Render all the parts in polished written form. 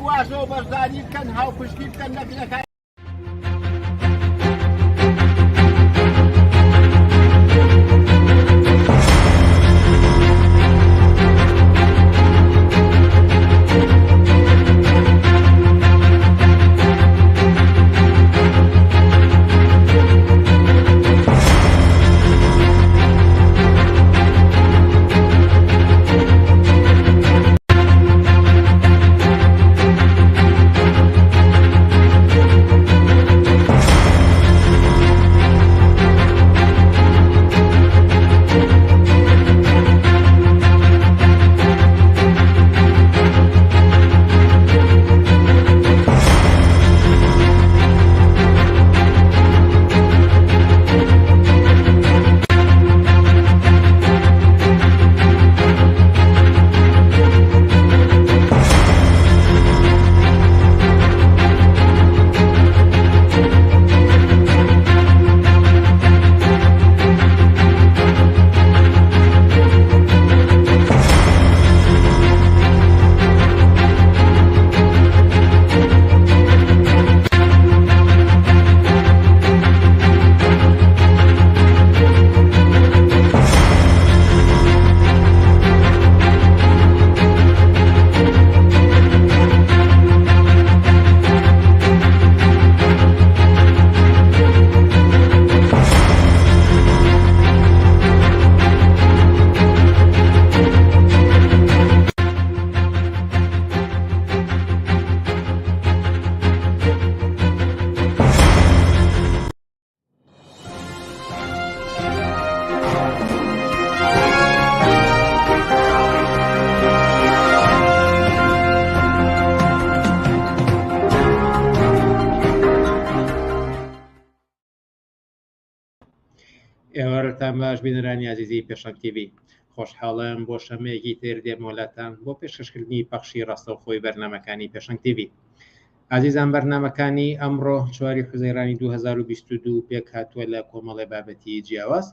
واژۆ بەشداری بکەن هاوپشتی بکەن لە کرێکار. ئێوارەتان باش بینەرانی ئازیزی پێشەنگ تیڤی خۆشحاڵم بۆ شەمەیەکی تر دێمەوە لاتان بۆ پێشکەشکردنی پەخشی ڕاستەوخۆی بەرنامەکانی پێشەنگ تیڤی ئازیزان بەرنامەکانی ئەمڕۆ چواری حوزەیرانی 2022 پێک هاتووە لە کۆمەڵێ بابەتی جیاواز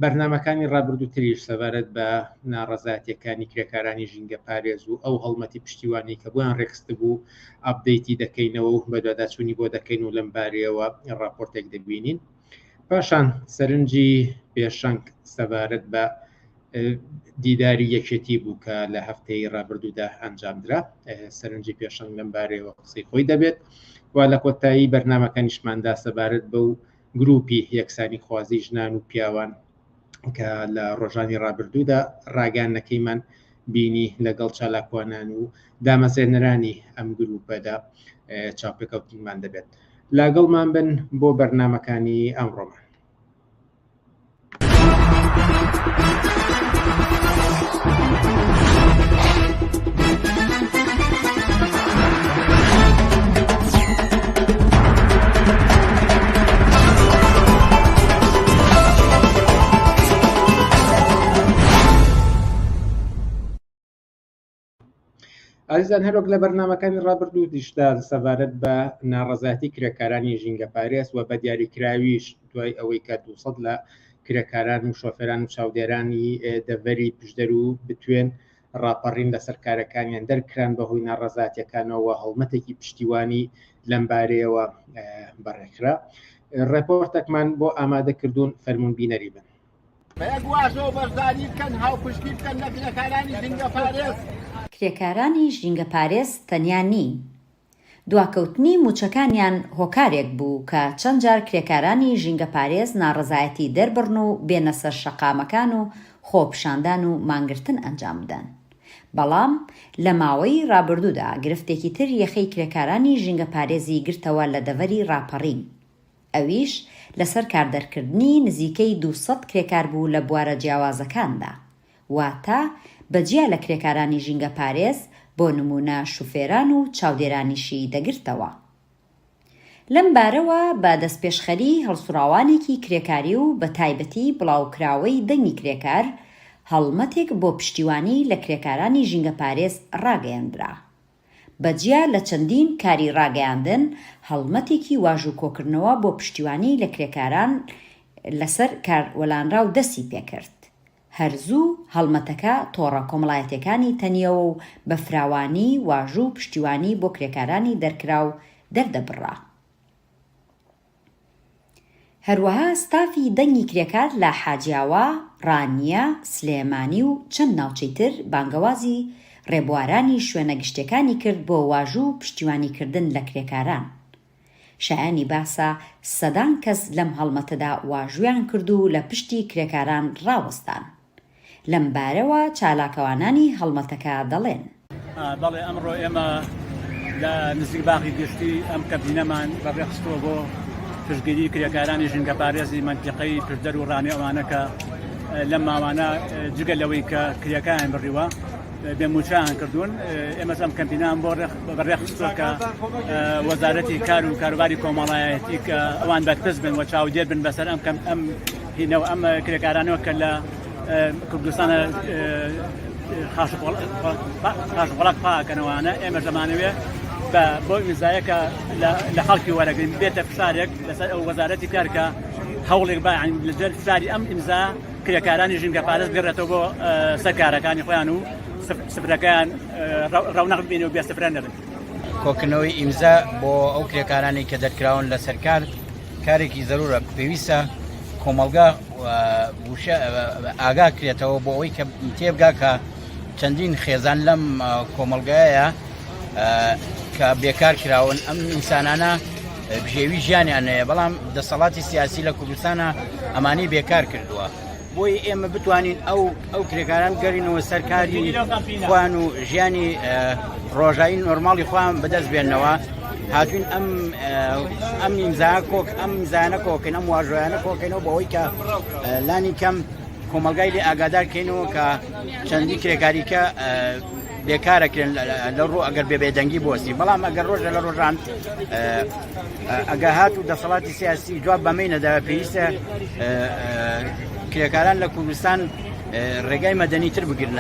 بەرنامەکانی ڕابردوو تریش سەبارەت بە ناڕەزایەتیەکانی کرێکارانی ژینگە پارێز و ئەو هەڵمەتی پشتیوانی کە بۆیان ڕێکخستبوو update ی دەکەینەوە و بەدواداچوونی بۆ دەکەین و لەم بارەیەوە ڕاپۆرتێک دەبینین پاشان سەرنجی پێشەنگ سەبارەت بە دیداری یەکێتی بوو کە لە هەفتەی ڕابردوودا ئەنجامدرا سەرنجی پێشەنگ لەم بارەیەوە قسەی خۆی دەبێت و لە کۆتایی بەرنمەکەنیشماندا سەبارەت بەو گروپی یەکسانی خوازی ژنان و پیاوان کە لە ڕۆژانی ڕابردوودا ڕاگەیاندنەکەیمان بینی لەگەڵ چالاکوانان و دامەزرێنەرانی ئەم گروپەدا چاوپێکەوتنمان دەبێت لاگەڵمان بن بۆ بەرنمەکانی ئەمڕۆمان. ئازیزان هەروەک لە بەرنامەکانی ڕابردوو دیشدا سەبارەت بە ناڕەزایەتی کرێکارانی ژینگەپارێز و بە دیاریکراویش دوای ئەوەی کە 200 لە کرێکاران و شۆفێران و چاودێرانی دەڤەری پشدەر و بتوێن ڕاپەڕین لەسەر کارەکانیان دەرکران بەهۆی ناڕەزاتیەکانەوە هەڵمەتێکی پشتیوانی لەمبارەیەوە بەڕێکرا ڕێپۆرتێکمان بۆ ئامادە کردوون فەرمونون بینەری بن. بە یەک واژۆ بەشداری بکەن هاوپشتی بکەن لە کرێکارانی ژینگەپارێز. کرێکارانی ژینگەپارێز تەنیا نین. دواکەوتنی مووچەکانیان هۆکارێک بوو کە چەند جار کرێکارانی ژینگەپارێز ناڕەزایەتی دەربڕن و بێنە سەر شەقامەکان و خۆپیشاندان و مانگرتن ئەنجام بدەن. بەڵام لە ماوەی ڕابردوودا گرفتێکی تر یەخەی کرێکارانی ژینگەپارێزی گرتەوە لە دەڤەری ڕاپەڕین. ئەویش لەسەر کاردەرکردنی نزیکەی 200 کرێکار بوو لە بوارە جیاوازەکاندا. واتە بە جیا لە کرێکارانی ژینگەپارێز، بۆ نموونە شوفێران و چاودێرانیشی دەگرتەوە. لەم بارەوە بە دەستپێشخەریی هەڵسوڕاوانێکی کرێکاری و بە تایبەتی بڵاوکراوەی دەنگی کرێکار، هەڵمەتێک بۆ پشتیوانی لە کرێکارانی ژینگەپارێز ڕاگەیەندرا. بە جیا لە چەندین کاری ڕاگەیاندن، هەڵمەتێکی واژوو کۆکردنەوە بۆ پشتیوانی لە کرێکاران لەسەر کار وەلانراو دەستی پێکرد. هەر زوو هەڵمەتەکە تۆڕە کۆمەڵایەتیەکانی تەنیەوە و بە فراوانی واژوو و پشتیوانی بۆ کرێکارانی دەرکراو دەردەبڕا. هەروەها ستافی دەنگی کرێکار لە حاجیاوا، ڕانیە، سلێمانی و چەند ناوچەی تر بانگەوازی ڕێبوارانی شوێنە گشتیەکانی کرد بۆ واژوو و پشتیوانی کردن لە کرێکاران. شایانی باسە سەدان کەس لەم هەڵمەتەدا واژوویان کرد و لە پشتی کرێکاران ڕاوەستان. لەم بارەوە چالاکوانانی هەڵمەتەکە دەڵێن. بەڵێ ئەمڕۆ ئێمە لە نزیک باخی گشتی ئەم کەمپینەمان بەڕێخستووە بۆ پشتگیری کرێکارانی ژینگەپارێزی مەنتیقەی پشدەر و ڕانیە ئەوانە کە لەم ماوانە جگە لەوەی کە کرێکایان بڕیوە بێ موچەیان کردوون ئێمەش ئەم کەمپینان بۆ بەڕێخستووە کە وەزارەتی کار و کاروباری کۆمەڵایەتی کە ئەوان بەرپرس بن و چاودێر بن بەسەر ئەم کەم ئەم هینەوە ئەم کرێکارانەوە کە لە کوردستانە خاشخۆڵک پاکەنەوانە ئێمە دەمانەوێ بە بۆ ئیمزایەکە لە خەڵکی وەرەگرین بێتە فشارێک لەسەر ئەو وەزارەتی کار کە هەوڵێک با لەژێر فشاری ئەم ئیمزا کرێکارانی ژینگەپارێز بگەڕێتەوە بۆ سەر کارەکانی خۆیان و سفرەکەیان ڕەونەق ببینێ و بێ سفرە نەبن. کۆکردنەوەی ئیمزا بۆ ئەو کرێکارانەی کە دەرکراون لەسەر کار کارێکی زەرورە، پێویستە کۆمەڵگا وشە ئاگا کرێتەوە بۆ ئەوەی کە تێبگا کە چەندین خێزان لەم کۆمەڵگایە کە بێکار کراون ئەم ئینسانانە بژێوی ژیانیان هەیە بەڵام دەسەڵاتی سیاسی لە کوردستانە ئەمانی بێکار کردووە بۆی ئێمە بتوانین ئەو ئەو کرێکاران گەرینەوە سەر کاری خۆیان و ژیانی ڕۆژایی نۆرماڵی خۆیان بەدەست بێنەوە هاتوین ئەم ئەم ئیمزا کۆک ئەم زانە کۆکن ئەم واژۆیانە کۆکەینەوە بەوەی کە لانی کەم کۆمەلگای لێ ئاگادار کەینەوە کە چەندی کرێکاریکە بێکارەکرێن لە ڕوو ئەگەر بێ بێدەنگی بۆستی بەڵام ئەگەر ڕۆژە لە ڕۆژان ئەگە هات و دەسەڵاتی سیاسی جواب بەمەی نەدا پێویستە کرێکاران لە کوردستان ڕێگای مەدەنی تر بگرن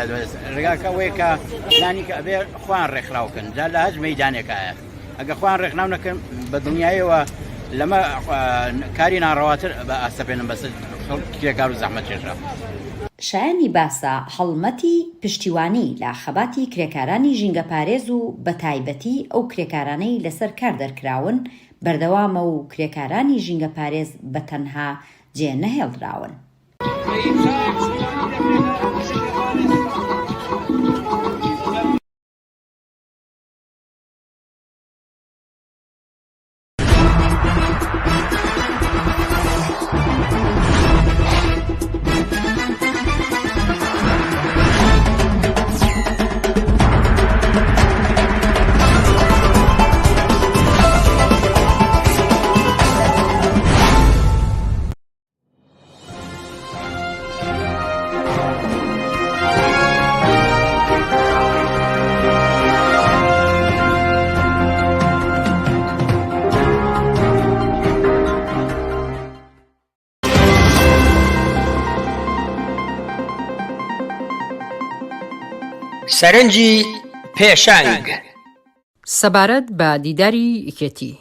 ڕێگاکە ئەوەیە کە لانی کە ئەبێ خۆیان ڕێکخراوکەن جا لە هەچ مەیدانێکایە ئەگە خۆیان ڕێکخراو نەکەن بە دڵنیایەوە لەمە کاری ناڕەواتر بە ئاسەپێنن بەسەر کرێکار و زەحمەتکێشا. شایانی باسە هەڵمەتی پشتیوانی لە خەباتی کرێکارانی ژینگەپارێز و بەتایبەتی ئەو کرێکارانەی لەسەر کار دەرکراون بەردەوامە و کرێکارانی ژینگەپارێز بە تەنها جێ نەهێڵدراون. سەرنجی پێشەنگ. سەبارەت بە دیداری یەکێتی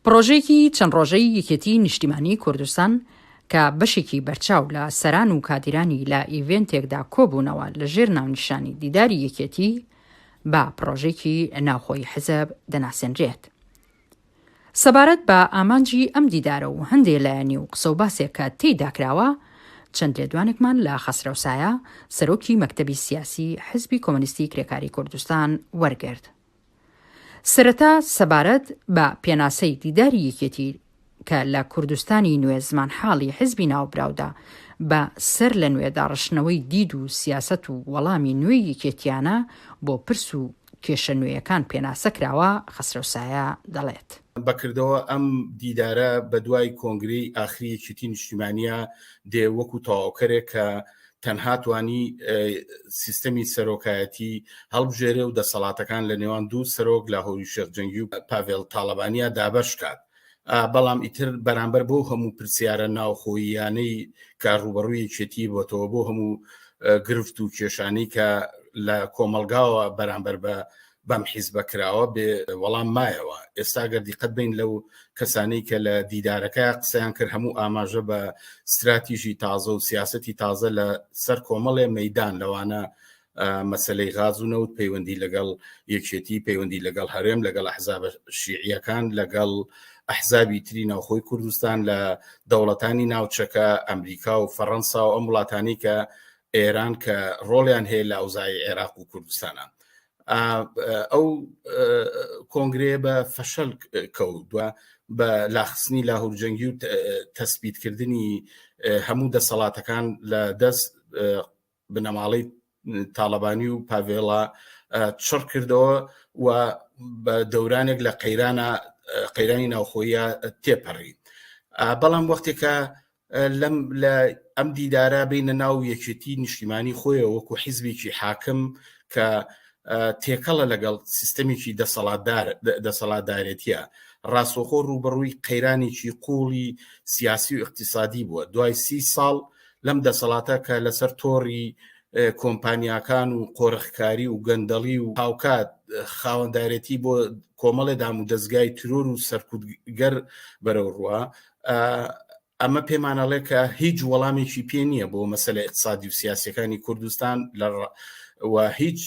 پڕۆژەیەکی چەند ڕۆژەی یەکێتیی نیشتیمانیی کوردستان کە بەشێکی بەرچاو لە سەران و کادیرانی لە ئیڤێنتێکدا کۆبوونەوە لە ژێر ناونیشانی دیداری یەکێتی بە پڕۆژەیەکی ناوخۆیی حزب دەناسێنرێت. سەبارەت بە ئامانجی ئەم دیدارە و هەندێ لایەنی و قسەوباسێک کە تێیدا کراوە، چەند لێدوانێکمان لە خەسرەو سایە، سەرۆکی مەکتەبی سیاسی حزبی کۆمۆنیستی کرێکاری کوردستان وەرگرت. سەرەتا سەبارەت بە پێناسەی دیداری یەکێتی کە لە کوردستانی نوێ زمانحاڵی حزبی ناوبراودا بە سەر لە نوێ داڕشتنەوەی دید و سیاسەت و وەڵامی نوێی یەکێتیانە بۆ پرس و کێشە نوێیەکان پێناسە کراوە، خەسرەو سایە دەڵێت. بەکردەوە ئەم دیدارە بەدوای کۆنگرەی ئاخری یەکێتی نیشتیمانیا دێ وەکو تەواوکەرێک کە تەنها توانی سیستەمی سەرۆکایەتی هەڵبژێرێ و دەسەڵاتەکان لە نێوان دوو سەرۆک لاهوری شێخ جەنگی و پاڤێڵ تاڵەبانیا دابەش کات بەڵام ئیتر بەرامبەر بۆ هەموو پرسیارە ناوخۆییانەی کە ڕوبەڕووی یەکێتی بۆتەوە بۆ هەموو گرفت و کێشانەی کە لە کۆمەڵگاوە بەرامبەر بە بەم حیزبە کراوە بێ وەڵام مایەوە. ئێستا گەر دیقەت بەین لەو کەسانەی کە لە دیدارەکە قسەیان کرد هەموو ئاماژە بە ستراتیژی تازە و سیاسەتی تازە لە سەر کۆمەڵێ مەیدان لەوانە مەسەلەی غاز و نەوت، پەیوەندی لەگەڵ یەکێتی، پەیوەندی لەگەڵ هەرێم، لەگەڵ ئەحزابە شیعیەکان، لەگەڵ ئەحزابی تری ناوخۆی کوردستان، لە دەوڵەتانی ناوچەکە، ئەمریکا و فەڕەنسا و ئەم وڵاتانی کە ئێران کە ڕۆڵیان هەیە لە ئەوزای عێراق و کوردستانە. ئەو کۆنگرەیە بە فەشەل کەوت بە لاخستنی لاهور جەنگی و تەسبیتکردنی هەموو دەسەڵاتەکان لە دەست بنەماڵەی تاڵەبانی و پاڤێڵا چڕ کردەوە و بە دەورانێک لە قەیرانە قەیرانی ناوخۆیە تێپەڕی بەڵام وەختێکە لەم لە ئەم دیدارە بینە ناو یەکێتی نیشتیمانی خۆیە وەکو حیزبێکی حاکم کە تێکەڵە لەگەڵ سیستەمێکی دەسەڵاتدار دەسەڵاتدارێتیە ڕاستەوخۆ ڕووبەڕووی قەیرانێکی قوڵی سیاسی و اقتصادی بووە دوای سی ساڵ لەم دەسەڵاتە کە لەسەر تۆڕی کۆمپانیاکان و قۆرخکاری و گەندەڵی و هاوکات خاوەندارێتی بۆ کۆمەڵێ دام و دەستگای ترۆر و سەرکوتگەر بەرەو ڕوە ئەمە پێمانەڵێ کە هیچ وەڵامێکی پێ نییە بۆ مەسەلە اقتصادی و سیاسەکانی کوردستان لە و هیچ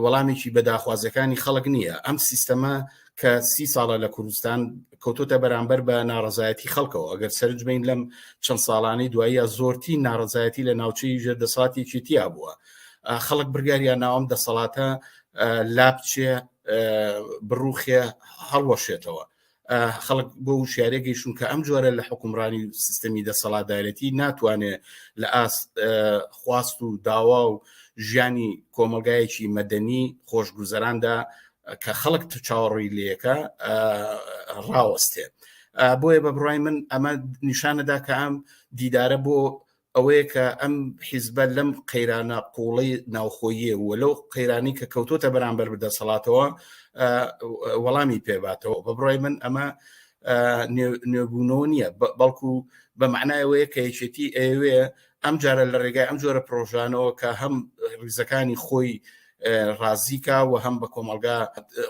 وەڵامێکی بە داخوازەکانی خەڵک نییە ئەم سیستەمە کە سی ساڵە لە کوردستان کەوتۆتە بەرامبەر بە ناڕزایەتی خەڵکەوە ئەگەر سەرنج بین لەم چەند ساڵانەی دواییە زۆرتی ناڕزایەتی لە ناوچەی ژێر دەسەڵاتێکی تیا بووە خەڵک بڕیاریان ناوم دەسەڵاتە لابچێ بڕوخێ هەڵوەشێتەوە خەڵک بۆ وشیارێک گەیشتون کە ئەم جۆرە لە حکومڕانی و سیستەمی دەسەڵاتدارێتی ناتوانێت لە ئاست خواست و داوا و ژیانی کۆمەلگایەکی مەدەنی خۆشگوزەراندا کە خەڵک چاوەڕووی لەکە ڕاوەستێ بۆیە بە بڕای من ئەمە نیشانەدا کە ئەم دیدارە بۆ ئەوەیە کە ئەم حیزبە لەم قەیرانە قوڵەی ناوخۆییە و لەو قەیرانی کە کەوتۆتە بەرامبەر بە دەسەڵاتەوە وەڵامی پێباتەوە بە بڕای من ئەمە نوێبوونەوە نییە بەڵکو بە معنایەوەیە کە یەکێتی ئەوێ ئەم جارە لە ڕێگای ئەم جۆرە پرۆژانەوە کە هەم ڕیزەکانی خۆی ڕازیکا و هەم بە کۆمەڵگا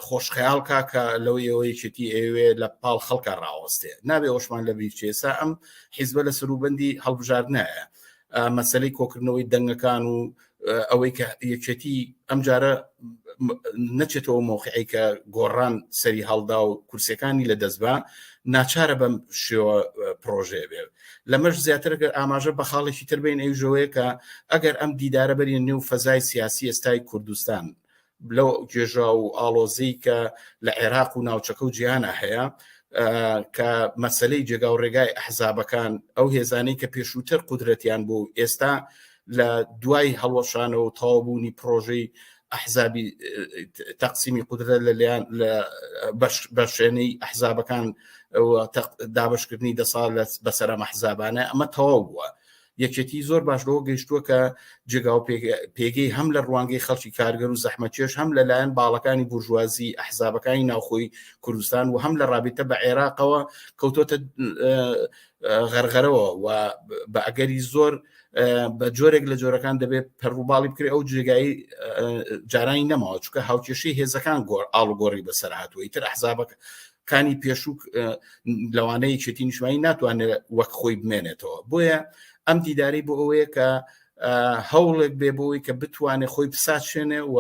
خۆشخەیاڵکا کە لەو ئێوە یەکێتی ئەوێ لە پاڵ خەڵکا ڕاوەستێ نابێ ئەوشمان لە بیر چێسا ئەم حیزبە لە سەروبەندی هەڵبژاردنایە مەسلەی کۆکردنەوەی دەنگەکان و ئەوەی کە یەکێتی ئەم جارە نەچێتەوە مۆقعی کە گۆڕان سەری هەڵدا و کورسەکانی لە دەستبا ناچارە بەم شێوە پرۆژەیە بێ لەمەش زیاتر گەر ئاماژە بە خاڵێکی تر بین ئەویش ئەوەیە کە ئەگەر ئەم دیدارە بەرینە نێو فەزای سیاسی ئێستای کوردستان لەو گێژا و ئاڵۆزی کە لە عێراق و ناوچەکە و جیهانە هەیە کە مەسلەی جێگا و ڕێگای ئەحزابەکان ئەو هێزانەی کە پێشووتر قودرەتیان بوو ئێستا لە دوای هەڵوەشانەوە و تەواوبوونی پرۆژەی ئەحزابی تەقسیمی قودرەت لەلایەن لە بەشێنەی ئەحزابەکان دابشکردنی دەساڵ لە بەسەر ئەم ئەحزابانە ئەمە تەواو بووە یەکێتی زۆر باش لەوە گەیشتووە کە جێگا و پێگەی هەم لە ڕوانگەی خەڵکی کارگەر و زەحمەتکێش هەم لەلایەن باڵەکانی بورژوازی ئەحزابەکانی ناوخۆی کوردستان و هەم لە ڕابیتە بە عێراقەوە کەوتۆتە غەرغەرەوە و بە ئەگەری زۆر بە جۆرێک لە جۆرەکان دەبێت پەروباڵی بکرێت ئەو جێگای جارانی نەماوە چونکە هاوکێشەی هێزەکان گۆڕ ئاڵوگۆڕی بەسەر هاتووە ئیتر ئەحزابەکانی پێشوو لەوانەیە یەکێتی نیشتمانی ناتوانێت وەک خۆی بمێنێتەوە بۆیە ئەم دیداری بۆ ئەوەیە کە هەوڵێک بێ بۆی کە بتوانێت خۆی بساچێنێ و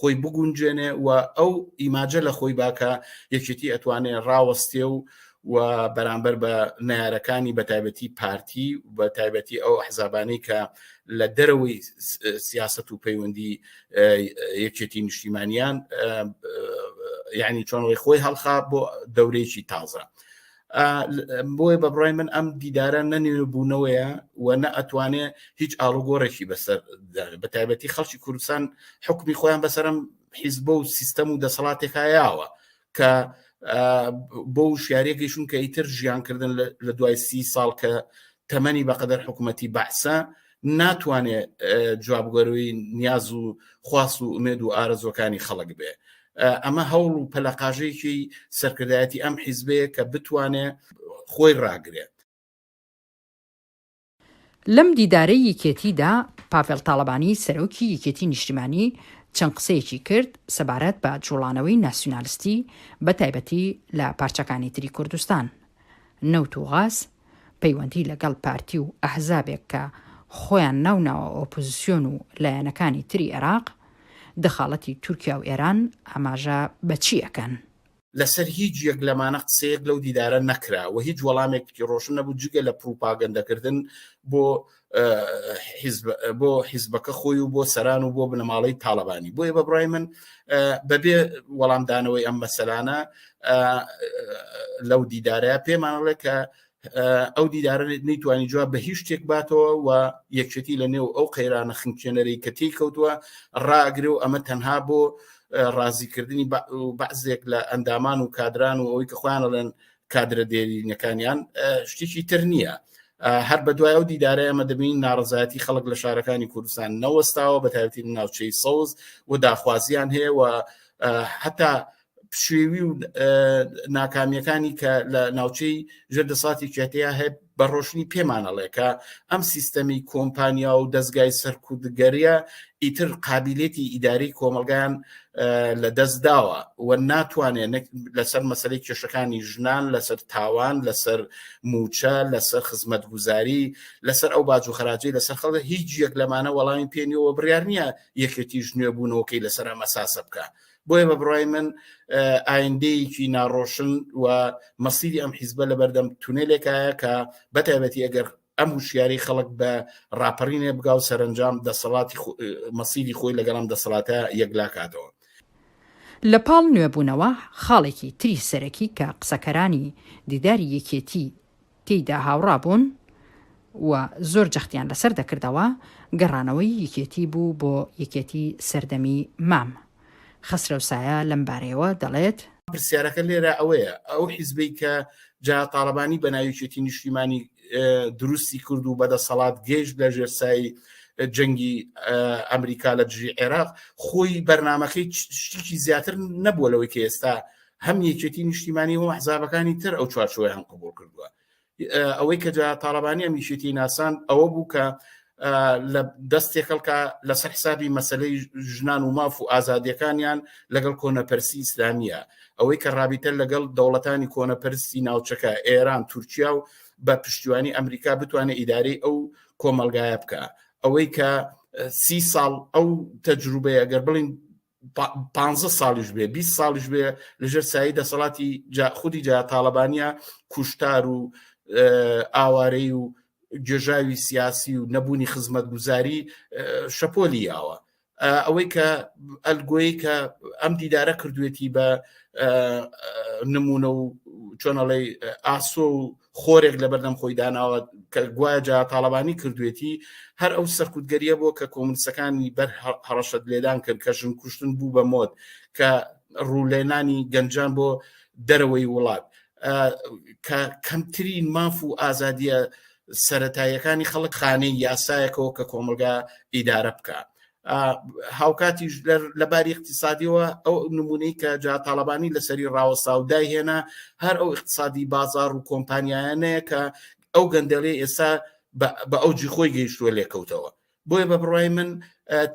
خۆی بگونجێنێ و ئەو ئیماجە لە خۆی باکە یەکێتی ئەتوانێ ڕاوەستێ و و بەرامبەر بە نارەکانی بە تایبەتی پارتی بە تایبەتی ئەو حزابانی کە لە دەرەوەی سیاست و پەیوەندی یەکێتی نیشتیمانیان یعنی چۆنەوەی خۆی هەڵخا بۆ دەورەیەکی تازە بۆیە بە بڕای من ئەم دیدارە نە نوێبوونەوەیە و نە ئەتوانێ هیچ ئاڵوگۆڕێکی بەسەر بە تایبەتی خەڵکی کوردستان حکومی خۆیان بەسەرم حیزبە و سیستەم و دەسەڵاتێکایەوە کە بۆ وشیارێکیشون کە ئیتر ژیانکردن لە دوای سی ساڵ کە تەمەنی بەقەدەر حکوومەتی بەعسە ناتوانێ جوابگەرەوەی نیاز و خواست و ئومێد و ئارەزوەکانی خەڵک بێ ئەمە هەوڵ و پەلەقاژەیەکی سەرکردایەتی ئەم حیزبەیە کە بتوانێ خۆی ڕاگرێت. لەم دیدارەی یەکێتیدا پاڤێڵ تاڵەبانی سەرۆکی یەکێتی نیشتیمانی چەند قسەیەکی کرد سەبارەت بە جوڵانەوەی ناسیونالستی بە تایبەتی لە پارچەکانی تری کوردستان، نەوت و غاز، پەیوەندی لەگەڵ پارتی و ئەحزابێک کە خۆیان ناوناوە ئۆپۆزسیۆن و لایەنەکانی تری عێراق، دەخاڵەتی تورکیا و ئێران ئاماژە بە چی ئەکەن؟ لەسەر هیچ یەک لەمانە قسەیەک لەو دیدارە نەکرا و هیچ وەڵامێکی ڕۆشن نەبوو جگە لە پروپاگەندەکردن بۆ بۆ حیزبەکە خۆی و بۆ سەران و بۆ بنەماڵەی تاڵەبانی بۆیە بە بڕای من بەبێ وەڵامدانەوەی ئەم مەسەلانە لەو دیدارە پێمانڵێ کە ئەو دیدارە نەیتوانی جواب بە هیچ شتێک باتەوە و یەکێتی لە نێو ئەو قەیرانە خنکێنەرەی کە تێی کەوتووە ڕاگرێ و ئەمە تەنها بۆ ڕازیکردنی بەعزێک لە ئەندامان و کادران و ئەوەی کە خۆیان ئەڵێن کادرە دێرینەکانیان شتێکی تر نییە. هەر بە دوای ئەو دیدارە ئێمە دەبینین ناڕەزایەتی خەڵک لە شارەکانی کوردستان نەوەستاوە بە تایبەتی لە ناوچەی سەوز و داخوازیان هەیە و هەتا پشێوی و ناکامیەکانی کە لە ناوچەی ژێر دەسەڵاتی کێتەیە هەیە بە ڕۆشنی پێمانەڵێ کە ئەم سیستەمی کۆمپانیا و دەستگای سەرکوتگەریە ئیتر قابلێتی ئیداری کۆمەلگایان لە دەست داوە و ناتوانێت لەسەر مەسلەی کێشەکانی ژنان لەسەر تاوان لەسەر موچە لەسەر خزمەتگوزاری لەسەر ئەو باج و خەراجی لەسەر خەڵک هیچ یەک لەمانە وەڵامی پێنیەوە بڕیار نییە یەکێتیش نوێبوونەوەکەی لەسەر ئەم ئەساسە بکە بۆیە بە بڕای من ئایندەیەکی ناڕۆشن و مەسیری ئەم حیزبە لە بەردەم تونێلێکایە کە بەتایبەتی ئەگەر ئەم هوشیاری خەڵک بە ڕاپەڕینێ بگا و سەرنجام دەسەڵاتی مەسیری خۆی لەگەڵ ئەم دەسەڵاتە یەکلاکاتەوە. لە پاڵ نوێبوونەوە خاڵێکی تری سەرەکی کە قسەکەرانی دیداری یەکێتی تێیدا هاوڕا بوون و زۆر جەختیان لەسەر دەکردەوە، گەڕانەوەی یەکێتی بوو بۆ یەکێتی سەردەمی مام. خەسرەو سایە لەم بارەیەوە دەڵێت. پرسیارەکە لێرە ئەوەیە، ئەو حیزبەی کە جا تاڵەبانی بە ناوی یەکێتی نیشتیمانی دروستی کرد و بەدەسەڵات گەیشت لە ژێر سای جەنگی ئەمریکا لە دژی عێراق، خۆی بەرنامەکەی شتێکی زیاتر نەبووە لەوەی کە ئێستا هەم یەکێتی نیشتیمانی و حزابەکانی تر ئەو چوارچێوەیان قبوڵ کردووە. ئەوەی کە جا تاڵەبانی ئەم یەکێتی ناسان ئەوە بوو کە لە دەست تێکەڵکە لەسەر حسابی مەسلەی ژنان و ماف و ئازادیەکانیان لەگەڵ کۆنەپەرسی ئیسلامیە ئەوەی کە ڕابیتە لەگەڵ دەوڵەتانی کۆنەپەرستی ناوچەکە ئێران تورکیا و بە پشتیوانی ئەمریکا بتوانێت ئیدارەی ئەو کۆمەلگایە بکە ئەوەی کە سی ساڵ ئەو تەجروبەیە گەر بڵین پ ساڵیش بێ 20 ساڵیش بێ لەژێر سایی دەسەڵاتی خودی جا تاالبانە کوشتار و ئاوارەی و گێژاوی سیاسی و نەبوونی خزمەتگوزاری شەپۆلی یاوە ئەوەی کە ئەلگۆی کە ئەم دیدارە کردوێتی بە نمونە و چۆنەڵی ئاسۆ و خۆرێک لە بەردەم خۆی داناوە کە گوایە جا تاڵەبانی کردوێتی هەر ئەو سەرکوتگەریە بووە کە کۆمونیستەکانی بەر هەڕەشەت لێدان کرد کە ژن کوشتن بوو بە مۆد کە ڕوولێنانی گەنجان بۆ دەرەوەی وڵات کە کەمترین ماف و ئازادیە سەتاییەکانی خەڵک خانەی یاسایەکەوە کە کۆمەلگا ئیدارە بکە هاوکاتیش لە باری اقتصادیەوە ئەو نمونەی کە جا تاالبانی لەسەری ڕاوەستا و دایهێنا هەر ئەو اقتصادی بازار و کۆمپانیایانەیە کە ئەو گەندەڵی ئێستا بە ئەوجی خۆی گەیشتووە لێکەوتەوە بۆیە بە بڕای من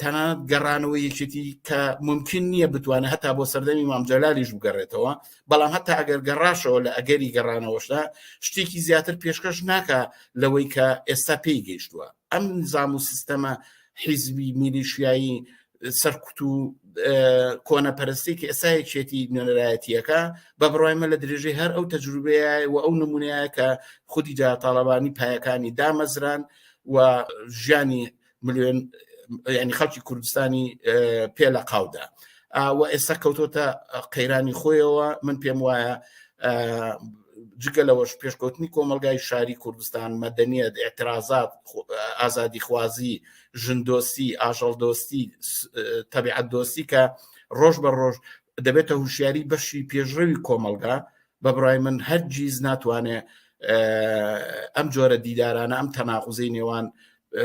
تەنانەت گەڕانەوە یەکێتی کە ممکن نییە بتوانێت هەتا بۆ سەردەمی مامجلالیش بگەڕێتەوە بەڵام هەتا ئەگەر گەڕاشەوە لە ئەگەری گەڕانەوەشدا شتێکی زیاتر پێشکەش ناکە لەوەی کە ئێستا پێی گەیشتووە ئەم نظام و سیستەمە حیزبی میلیشیایی سەرکوت و کۆنەپەرستی کە ئێستا یەکێتی نوێنەرایەتیەکە بە بڕای من لە درێژەی هەر ئەو تەجروبەیە و ئەو نمونەیە کە خودی جا تاڵەبانی پایەکانی دامەزران و ژیانی ملیۆن ینی خەڵکی کوردستانی پێ لە قاودا و ئێستا کەوتۆتە قەیرانی خۆیەوە من پێم وایە جگە لەوەش پێشکەوتنی کۆمەلگای شاری کوردستان مەدەنیەت اعترازات ئازادیخوازی ژندۆستی ئاژەڵدۆستی تەبیعەت دۆستی کە ڕۆژ بە ڕۆژ دەبێتە هوشیاری بەشی پێشڕەوی کۆمەلگا بە بڕای من هەرگیز ناتوانێ ئەم جۆرە دیدارانە ئەم تەناقوزەی نێوان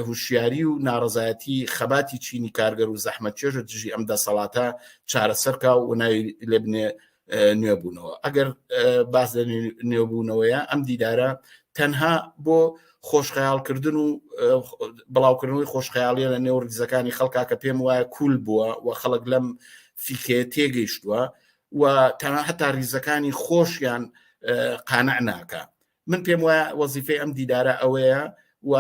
هوشیاری و ناڕزایەتی خەباتی چینی کارگەر و زەحمەت چێژە دژی ئەم دەسەڵاتە چارەسەرکا و ناوی لێبنێ نوێبوونەوە ئەگەر باس لە نوێبوونەوەیە ئەم دیدارە تەنها بۆ خۆشخەیاڵکردن و بڵاوکردنەوەی خۆشخەیاڵیە لە نێو ریزەکانی خەڵکا کە پێم وایە کول بووە و خەڵک لەم فیکەیە تێگەیشتووە و تەنها هەتا ریزەکانی خۆشیان قانع ناکە من پێم وایە وەزیفەی ئەم دیدارە ئەوەیە و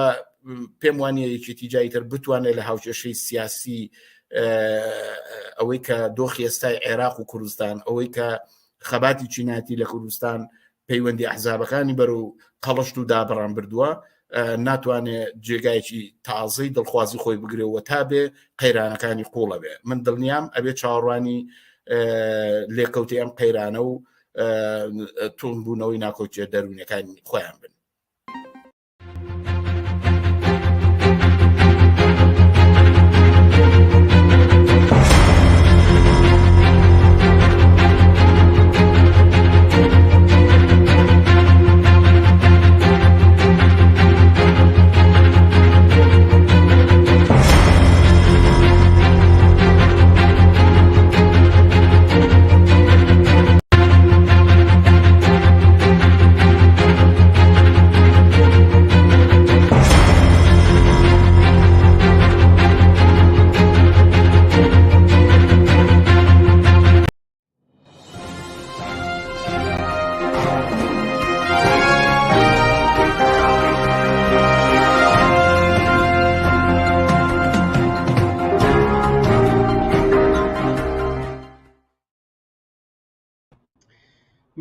پێم وانە یەکێتی جایتر بتوانێت لە هاوکێشەی سیاسی ئەوەی کە دۆخی ئێستای عێراق و کوردستان ئەوەی کە خەباتی چینایەتی لە کوردستان پەیوەندی ئەحزابەکانی بەرەو قەڵشت و دابڕان بردووە ناتوانێ جێگایەکی تازەی دڵخوازی خۆی بگرێەوە تا بێ قەیرانەکانی قوڵە بێ من دڵنیام ئەبێ چاوەڕوانی لێکەوتی ئەم قەیرانە و تونبوونەوەی ناکۆکیە دەروونەکانی خۆیان بن.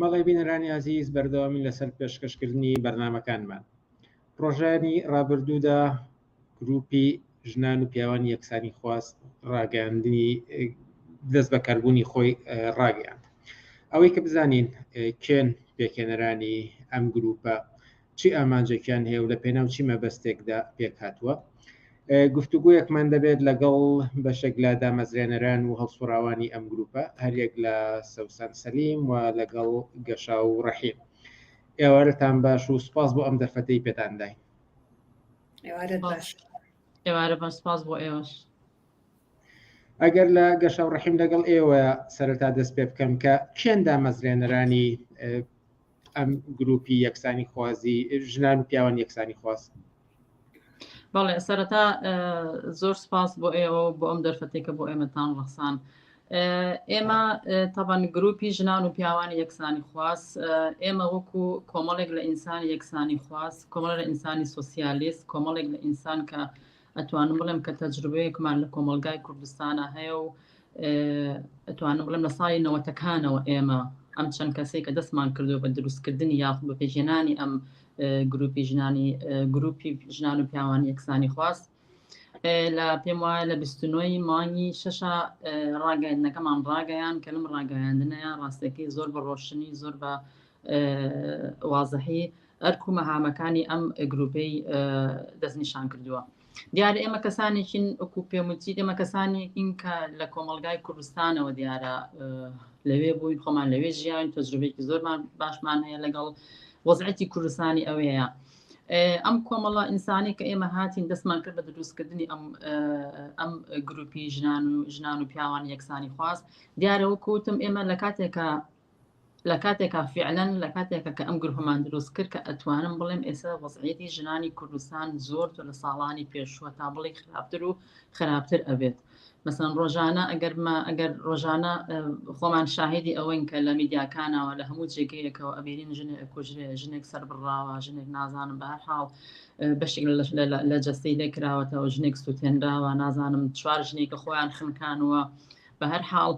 مەڵێ بینەرانی ئازیز بەردەوامی لەسەر پێشکەشکردنی بەرنمەکانمان ڕۆژانی ڕابردوودا گروپی ژنان و پیاوانی یەکسانی خواست ڕاگەاندنی دەست بەکاربوونی خۆی ڕاگەیاند ئەوەی کە بزانین کێن پێکێنەرانی ئەم گروپە چی ئامانجێکیان هەیە و لە پێناو چی مەبەستێکدا پێکهاتووە گفتوگویەکمان دەبێت لەگەڵ بەشێک لە دامەزرێنەران و هەڵسوڕاوانی ئەم گروپە هەریەک لە سەوسەن سەلیم و لەگەڵ گەشا و ڕەحیم ئێوارەتان باش و سوپاس بۆ ئەم دەرفەتەی پێتان داین. ئێوارەت باش. ئێوارە باش سپاس بۆ ئێوەش. ئەگەر لە گەشە و ڕەحیم لەگەڵ ئێوە سەرەتا دەست پێ بکەم کە کێن دامەزرێنەرانی ئەم گروپی یەکسانی خوازی ژنان و پیاوان یەکسانی خواز؟ بەڵێ سەرەتا زۆر سپاس بۆ ئێوە بۆ ئەم دەرفەتێکە بۆ ئێمەتان ڕەخسان ئێمە تەبەن گروپی ژنان و پیاوانی یەکسانی خواست ئێمە وەکو کۆمەڵێک لە ئینسانی یەکسانی خواست کۆمەڵ لە ئینسانی سوسیالیست کۆمەڵێک لە ئینسان کە ئەتوانم بڵێم کە تەجروبەیەکمان لە کۆمەڵگای کوردستانە هەیە و ئەتوانم بڵێم لە ساڵی نەوەتەکانەوە ئێمە ئەم چەند کەسێک کە دەستمان کردو بە دروستکردنی یاخود بە پێشێنانی ئەم گروپی ژنانی گروپی ژنان و پیاوانی یەکسانی خواست لە پێم وایە لە 29 مانگی شەشە ڕاگەیاندنەکەمان ڕاگەیان کە لەم ڕاگەیاندنەیە ڕاستەکەی زۆر بە ڕۆشنی زۆر بە وازحی ئەرک و مەهامەکانی ئەم گروپەی دەستنیشان کردووە. دیارە ئێمە کەسانێکین وەکو پێموتیت ئێمە کەسانێکین کە لە کۆمەڵگای کوردستانەوە دیارە لەوێ بووین خۆمان لەوێ ژیان تەجروبێکی زۆرمان باشمان هەیە لەگەڵ وەزعەتی کوردستانی ئەوەیە ئەم کۆمەڵە ئینسانی کە ئێمە هاتین دەستمان کرد بە دروستکردنی ئەم ئەم گروپی ژنان و ژنان و پیاوان یەکسانی خواست دیارە وەکوتم ئێمە لە کاتێکە لە کاتێکا فیعلەن لە کاتێکا کە ئەم گروپەمان دروست کرد کە ئەتوانم بڵێم ئێستا وەزعیەتی ژنانی کوردستان زۆر زۆر لە ساڵانی پێشووە تا بڵێ خراپتر و خراپتر ئەبێت مەسەن ڕۆژانە ئەگەر ما ئەگەر ڕۆژانە خۆمان شاهیدی ئەوەین کە لە میدیاکانەوە لە هەموو جێگەیەکەوە ئەبینین ژنێک ئەکوژرێ ژنێک سەر بڕاوە ژنێک نازانم بە هەر حاڵ بەشێک لە جەستەی لێ کراوەتەوە ژنێک سووتێنراوە نازانم چوار ژنێکە خۆیان خنکانوە بە هەر حاڵ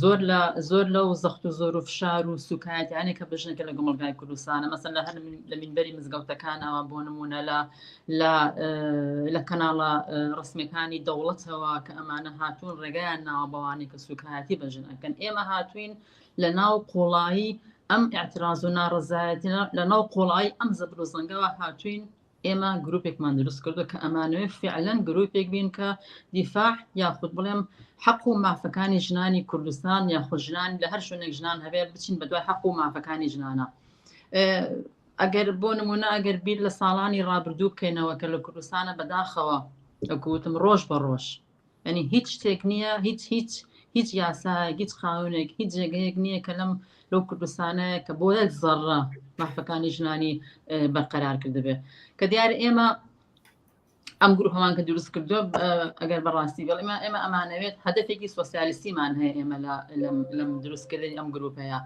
زۆر لە زۆر لەو زەخت و زۆر و فشار و سوکایەتیانێک کە بژنەکە لە گومەڵگای کوردستانە مەسەن لە هەر لە مینبەری مزگەوتەکانەوە بۆ نمونە لە لە لە کەناڵە ڕسمەکانی دەوڵەتەوە کە ئەمانە هاتوون ڕێگایان ناوە بەوانەی کە سوکایەتی بە ژن ئەکەن ئێمە هاتوین لە ناو قوڵایی ئەم اعتراض و ناڕزایەتی لە ناو قوڵایی ئەم زەبر و زەنگەوە هاتوین ئێمە گروپێکمان دروست کردو کە ئەمانەوێ فعلەن گروپێک بین کە دیفاع یاخود بڵێم حەق و مافەکانی ژنانی کوردستان یاخود ژنان لە هەر شوێنێک ژنان هەبێ بچین بە دوای حەق و مافەکانی ژنانە ئەگەر بۆ نمونە ئەگەر بیر لە ساڵانی ڕابردوو بکەینەوە کە لە کوردستانە بەداخەوە ئەگوتم ڕۆژ بە ڕۆژ یعنی هیچ شتێک نییە هیچ هیچ هیچ یاسایەک هیچ قاونێک هیچ جێگەیەک نییە کە لەم لەو کوردستانەیە کە بۆ یەک زەڕە مافەکانی ژنانی بەرقەرار کردبێ کە دیار ئێمە ئەم گروپەمان کە دروست کردو ئەگەر بەڕاستی بڵێ ئێمە ئێمە ئەمانەوێت هەدەفێکی سۆسیالیستیمان هەیە ئێمە لەم دروستکردنی ئەم گروپەیە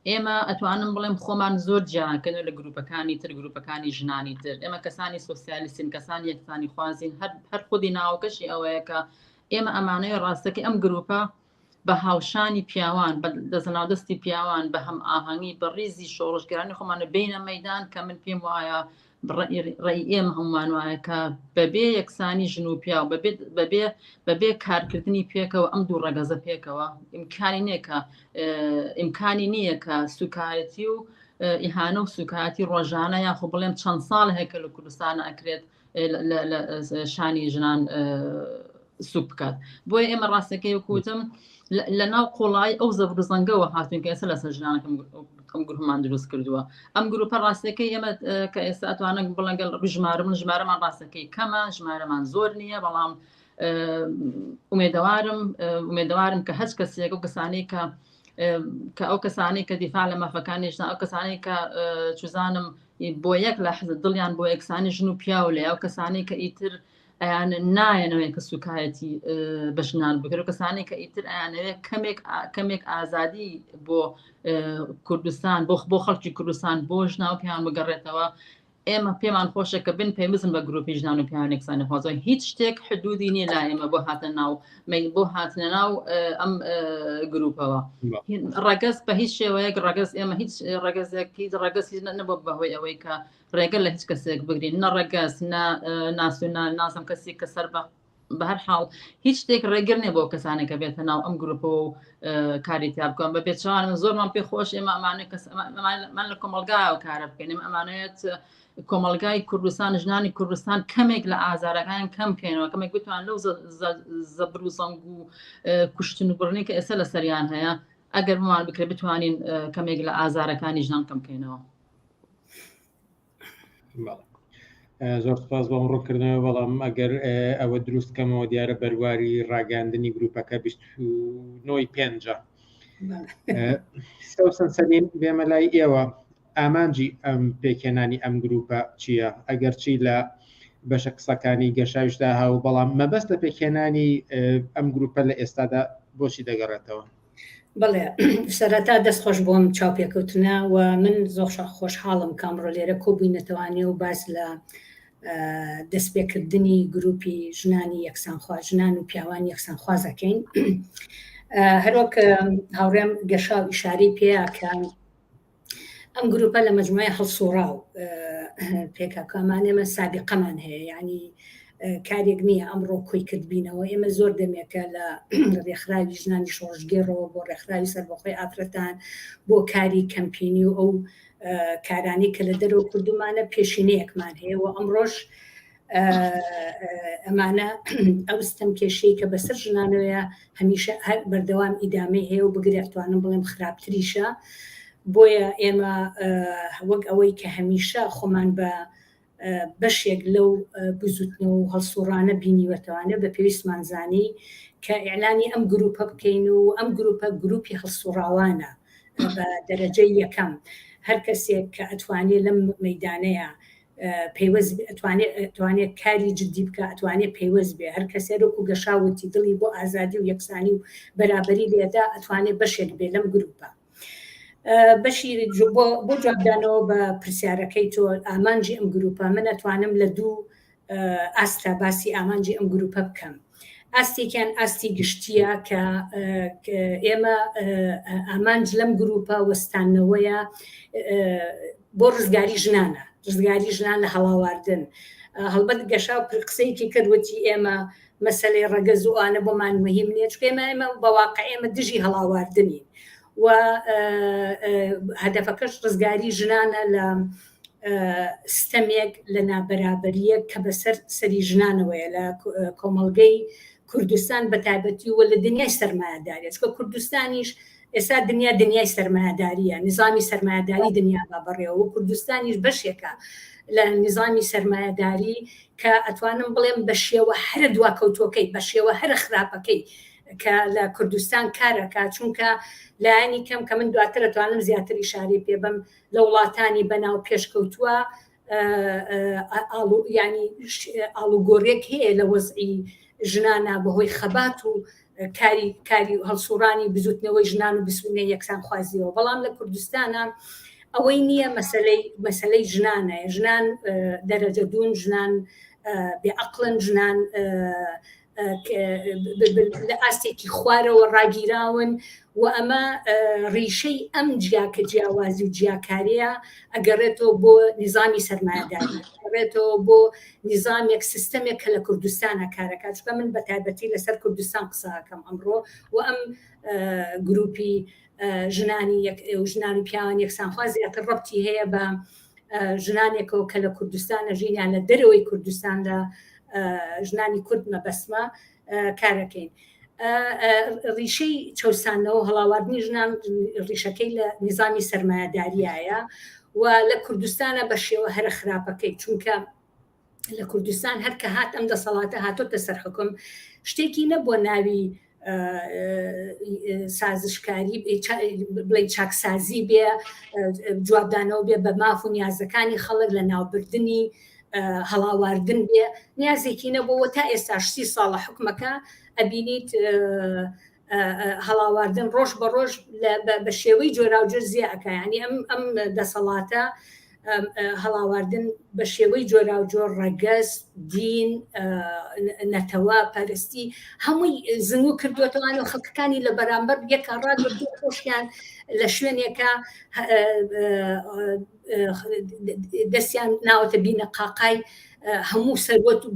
ئێمە ئەتوانم بڵێم خۆمان زۆر جیاکەن لە گروپەکانی تر گروپەکانی ژنانی تر ئێمە کەسانی سۆسیالیستین کەسانی یەکسانی خوازین هەر هەر خودی ناوەکەشی ئەوەیە کە ئێمە ئەمانەیە ڕاستەکەی ئەم گروپە بە هاوشانی پیاوان بە دەستەناودەستی پیاوان بە هەم ئاهەنگی بە ڕیزی شۆڕشگرانی خۆمانە بینە مەدان کە من پێم وایە ڕێی ئێمە هەمومان وایە کە بەبێ یەکسانی ژن و پیاو بەبێ بەبێ کارکردنی پێکەوە ئەم دوو ڕەگەزە پێکەوە ئیمکانی نییە کە ئیمکانی نییە کە سوکایەتی و ئیهانە و سوکایەتی ڕۆژانە یاخۆ بڵێم چەند ساڵ هەیە کە لە کوردستان ئەکرێت لە شانی ژنان سوک بکات بۆیە ئێمە ڕاستەکەی وکوتم لە ناو قوڵایی ئەو زەبر و زەنگەوە هاتوین کە ئێستا لەسەر ژنانەکەم ئەم گروپمان دروست کردووە ئەم گروپە ڕاستەکەی ئێمە کە ئێستا ئەتوانم بڵێن ژمارە من ژمارەمان ڕاستەکەی کەمە ژمارەمان زۆر نییە بەڵام ئومێدەوارم ئومێدەوارم کە هەچ کەسێک و کەسانی کە کە ئەو کەسانی کە دیفاع لە مافەکانی ژنان ئەو کەسانی کە چزانم بۆ یەک لە حەزە دڵیان بۆ یەکسانی ژن و پیاو لە ئەو کەسانی کە ئیتر ئەیان نایەنەوەی کە سوکایەتی بە ژنان بکرێت و کەسانی کە ئیتر ئەیانەوێت کەمێک کەمێک ئازادی بۆ کوردستان بۆ بۆ خەڵکی کوردستان بۆ ژنا و پیان بگەڕێتەوە ئێمە پێمان خۆشە کە بن پێمزم بە گروپی ژنان و پیاوان یەکسانی خوازەوە هیچ شتێک حدودی نییە لا ئێمە بۆ هاتە ناو بۆ هاتنە ناو ئەم گروپەوە ڕەگەز بە هیچ شێوەیەک ڕەگەز ئێمە هیچ ڕەگەزێک هیچ ڕەگەز هیچ نەبوو بەهۆی ئەوەی کە ڕێگە لە هیچ کەسێک بگرین نە ڕەگەز نە ناسیۆنال نازم کەسێک کە سەر بە بە هەر حاڵ هیچ شتێک ڕێگر نیە بۆ کەسانێک کە بێتە ناو ئەم گروپەوە و کاری تیا بکەن بە پێچەوان من زۆرمان پێ خۆش ئێمە ئەمانە کەس ئەمان لە کۆمەلگایەوە کارە بکەین ئێمە ئەمانەوێت کۆمەلگای کوردستان ژنانی کوردستان کەمێک لە ئازارەکان کەم بکەینەوە کەمێک بتوان لەو زەبر و زەنگ و کوشتن و بڕنی کە ئێستا لەسەریان هەیە ئەگەر بمان بکرێت بتوانین کەمێک لە ئازارەکانی ژنان کەم بکەینەوە. زۆر سپاس بۆ ڕوونکردنەوە بەڵام ئەگەر ئەوە دروست کەمەوە دیارە بەرواری ڕاگەاندنی گروپەکە 29 پێنجە سەوسەن سەلیم بێمە لای ئێوە ئامانجی ئەم پێکهێنانی ئەم گروپە چییە ئەگەر چی لە بەشە قسەکانی گەشاویشدا هاو بەڵام مەبەست لە پێکهێنانی ئەم گروپە لە ئێستادا بۆچی دەگەڕێتەوە بەڵێ سەرەتا دەست خۆش بۆم چاوپێکەوتنە و من زۆر خۆشحاڵم کە ئەمڕۆ لێرە کۆبووینەتەوانێ و باس لە دەستپێکردنی گروپی ژنانی یەکسانخواز ژنان و پیاوانی یەکسانخوازەکەین هەروەک هاوڕێم گەشاو ئیشارەی پێیا کە ئەم گروپە لە مەجموعەی هەڵسوڕاو پێکهاتووە ئێمە سابقەمان هەیە یعنی کارێک نییە ئەمڕۆ کۆی کردبینەوە ئێمە زۆر دەمێکە لە ڕێکخراوی ژنانی شۆڕشگێڕەوە بۆ ڕێکخراوی سەربەخۆی ئافرەتان بۆ کاری کەمپینی و ئەو کارانی کە لە دەرەوە کردومانە پێشینەیەکمان هەیە و ئەمڕۆش ئەمانە ئەو ستەم کێشەی کە بەسەر ژنانەوەیە هەمیشە هەر بەردەوام ئیدامەی هەیە و بگرێت توانم بڵێم خراپتریشە بۆیە ئێمە وەک ئەوەی کە هەمیشە خۆمان بە بەشێک لەو بزوتنەوە و هەڵسوڕانە بینیوەتەوانە بە پێویستمان زانی کە ئیعلانی ئەم گروپە بکەین و ئەم گروپە گروپی هەڵسوڕاوانە بە دەرەجەی یەکەم هەر کەسێک کە ئەتوانێ لەم مەیدانەیە پەیوەست ئەتوانێ ئەتوانێ کاری جدی بکە ئەتوانێ پەیوەست بێ هەر کەسێ وەکو گەشاوتی دڵی بۆ ئازادی و یەکسانی و بەرابەری لێدا ئەتوانێ بەشێک بێ لەم گروپە بەشی بۆ جوابدانەوە بە پرسیارەکەی تۆ ئامانجی ئەم گروپە من ئەتوانم لە دوو ئاستا باسی ئامانجی ئەم گروپە بکەم ئاستێکیان ئاستی گشتیە کە ئێمە ئامانج لەم گروپە وەستانەوەیە بۆ ڕزگاری ژنانە ڕزگاری ژنان لە هەڵاواردن هەڵبەت گەشاو قسەیەکی کرد وتی ئێمە مەسەلەی ڕەگەز و ئەوانە بۆمان مهم نییە چونکە ئێمە ئێمە بە واقع ئێمە دژی هەڵاواردنین و هەدەفەکەش ڕزگاری ژنانە لە ستەمێک لە نابەرابەریەک کە بەسەر سەری ژنانەوەیە لە کۆمەڵگەی کوردستان بە تایبەتی و لە دنیای سەرمایەداریە چونکە کوردستانیش ئێستا دنیا دنیای سەرمایەداریە نظامی سەرمایەداری دنیا با بەڕێوە و کوردستانیش بەشێکە لە نظامی سەرمایەداری کە ئەتوانم بڵێم بە شێوە هەرە دواکەوتوەکەی بە شێوە هەرە خراپەکەی. کە لە کوردستان کارەکە چونکە لایەنی کەم کە من دواتر ئەتوانم زیاتر ئیشارەی پێ بەم لە وڵاتانی بەناو پێشکەوتووە ینی ئاڵوگۆڕێک هەیە لە وەزعی ژنانە بەهۆی خەبات و کاری کاری هەڵسوڕانی بزوتنەوەی ژنان و بسوونە یەکسانخوازیەوە بەڵام لە کوردستانە ئەوەی نییە مەسلەی مەسلەی ژنانە ژنان دەرەجە دوون ژنان بێعقلن ژنان لە ئاستێکی خوارەوە ڕاگیراون و ئەمە ڕیشەی ئەم جیاکە جیاوازی و جیاکاریە ئەگەڕێتەوە بۆ نیزامی سەرمایەداری ئەگەڕێتەوە بۆ نیزامێک سیستەمێک کە لە کوردستانە کارەکە چکە من بە تایبەتی لەسەر کوردستان قسەکەم ئەمڕۆ و ئەم گروپی ژنانی ژنان و پیاوان یەکسانخواز زیاتر ڕەبتی هەیە بە ژنانێکەوە کە لە کوردستان ئەژین یان لە دەرەوەی کوردستان لە ژنانی کورد مەبەستمە کارەکەین. ڕیشەی چەوسانەوە هەڵاواردنی ژنان ڕیشەکەی لە نیزامی سەرمایەداریایە و لە کوردستانە بە شێوە هەرە خراپەکەی چونکە لە کوردستان هەر کە هات ئەم دەسەڵاتە هاتۆتە سەر حکوم شتێکی نەبووە ناوی سازشکاری بڵێ چاکسازی بێ جوابدانەوە بێ بە ماف و نیازەکانی خەڵک لە ناوبردنی هەڵاواردن بێ نیازێکی نەبووەوە تا ئێستا سی ساڵە حکومەکە ئەبینیت هەڵاواردن ڕۆژ بە ڕۆژ بە شێوەی جۆراوجۆر زیاکە ینی ئەم ئەم دەسەڵاتە هەڵاواردن بە شێوەی جۆراوجۆر ڕەگەز دین نەتەوە پەرستی هەمووی زنوو کردوێتەوەوان و خەڵکەکانی لە بەرامبەر یەکە ڕاگرتو خۆشیان لە شوێنێکە دەستیان ناوەتە بینە قاقای هەموو سەروەت و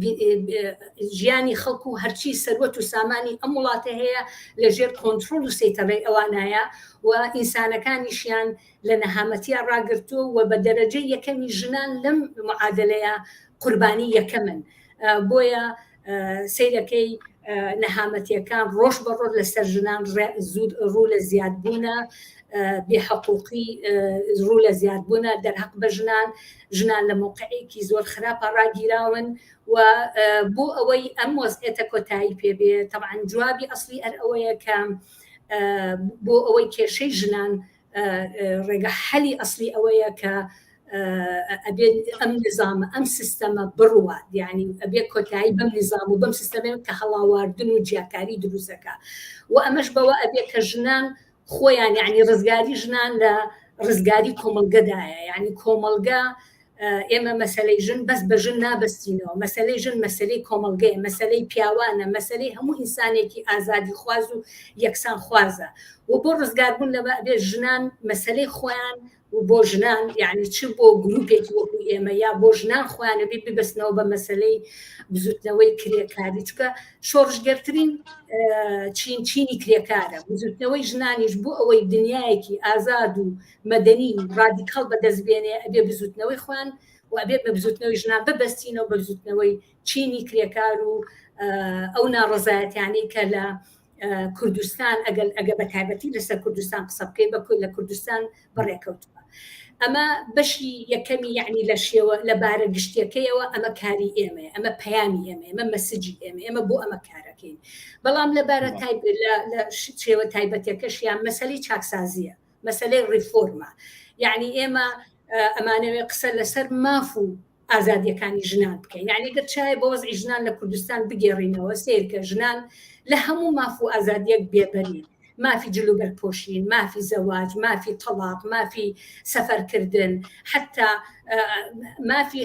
ژیانی خەڵک و هەرچی سەروەت و سامانی ئەم وڵاتە هەیە لە ژێر کۆنتترۆل و سەیتەڕەی ئەوانایە و ئینسانەکانیشیان لە نەهامەتیا ڕاگرتووە و بە دەرەجەی یەکەمی ژنان لەم معادلەیە قوربانی یەکەمن بۆیە سەیرەکەی نەهامەتیەکان ڕۆژ بە ڕۆژ لەسەر ژنان ڕوو لە زیادبوونە بێحقوقی ڕوو لە زیادبوونە دەرهەق بە ژنان ژنان لە موقعێکی زۆر خراپە ڕاگیراون و بۆ ئەوەی ئەم وەزعێتە کۆتایی پێبێ تەبعەن جوابی ئەسلی ئەر ئەوەیە کە بۆ ئەوەی کێشەی ژنان ڕێگە حەلی ئەسلی ئەوەیە کە ئەبێ ئەم نظامە ئەم سیستەمە بڕوات یعنی ئەبێ کۆتایی بەم نظام و بەم سیستەمە کە هەڵاواردن و جیاکاری دروستەکە و ئەمەش بەوە ئەبێ کە ژنان خۆیان یعنی ڕزگاری ژنان لە ڕزگاری کۆمەڵگەدایە یعنی کۆمەڵگە ئێمە مەسەلەی ژن بەس بە ژن نابەستینەوە، مەسەلەی ژن مەسەلەی کۆمەڵگەیە، مەسەلەی پیاوانە، مەسەلەی هەموو ئینسانێکی ئازادیخواز و یەکسانخوازە و بۆ ڕزگاربوون لەمە ئەبێ ژنان مەسەلەی خۆیان و بۆ ژنان یعنی چ بۆ گروپێکی وەکو ئێمە یا بۆ ژنان خۆیان ئەبێ ببەستنەوە بە مەسەلەی بزوتنەوەی کرێکاری چونکە شۆڕشگێرترین چین چینی کرێکارە بزوتنەوەی ژنانیش بۆ ئەوەی دنیایەکی ئازاد و مەدەنی و ڕادیکاڵ بەدەست بێنێ ئەبێ بزوتنەوەی خۆیان و ئەبێ بە بزوتنەوەی ژنان ببەستینەوە بە بزوتنەوەی چینی کرێکار و ئەو ناڕەزایەتیانەی کە لە کوردستان ئەگەر ئەگە بە تایبەتی لەسەر کوردستان قسە بکەین بە لە کوردستان بەڕێکەوتووە ئەمە بەشی یەکەمی یعنی لە شێوە لە بارە گشتیەکەیەوە ئەمە کاری ئێمەیە ئەمە پەیامی ئێمە ئەمە message ی ئێمە ئێمە بۆ ئەمە کارەکەین بەڵام لە بارە تایب لە شێوە تایبەتەکەشیان مەسەلەی چاکسازیە مەسەلەی ڕیفۆرمە یعنی ئێمە ئەمانەوێ قسە لەسەر ماف و ئازادیەکانی ژنان بکەین یعنی گەر چای بۆ وەزعی ژنان لە کوردستان بگێڕینەوە سیرکە ژنان لە هەموو ماف و ئازادیەک بێبەرین مافی جلوبەر پۆشین مافی زەواج مافی تەڵاق مافی سەفەرکردن حتا مافی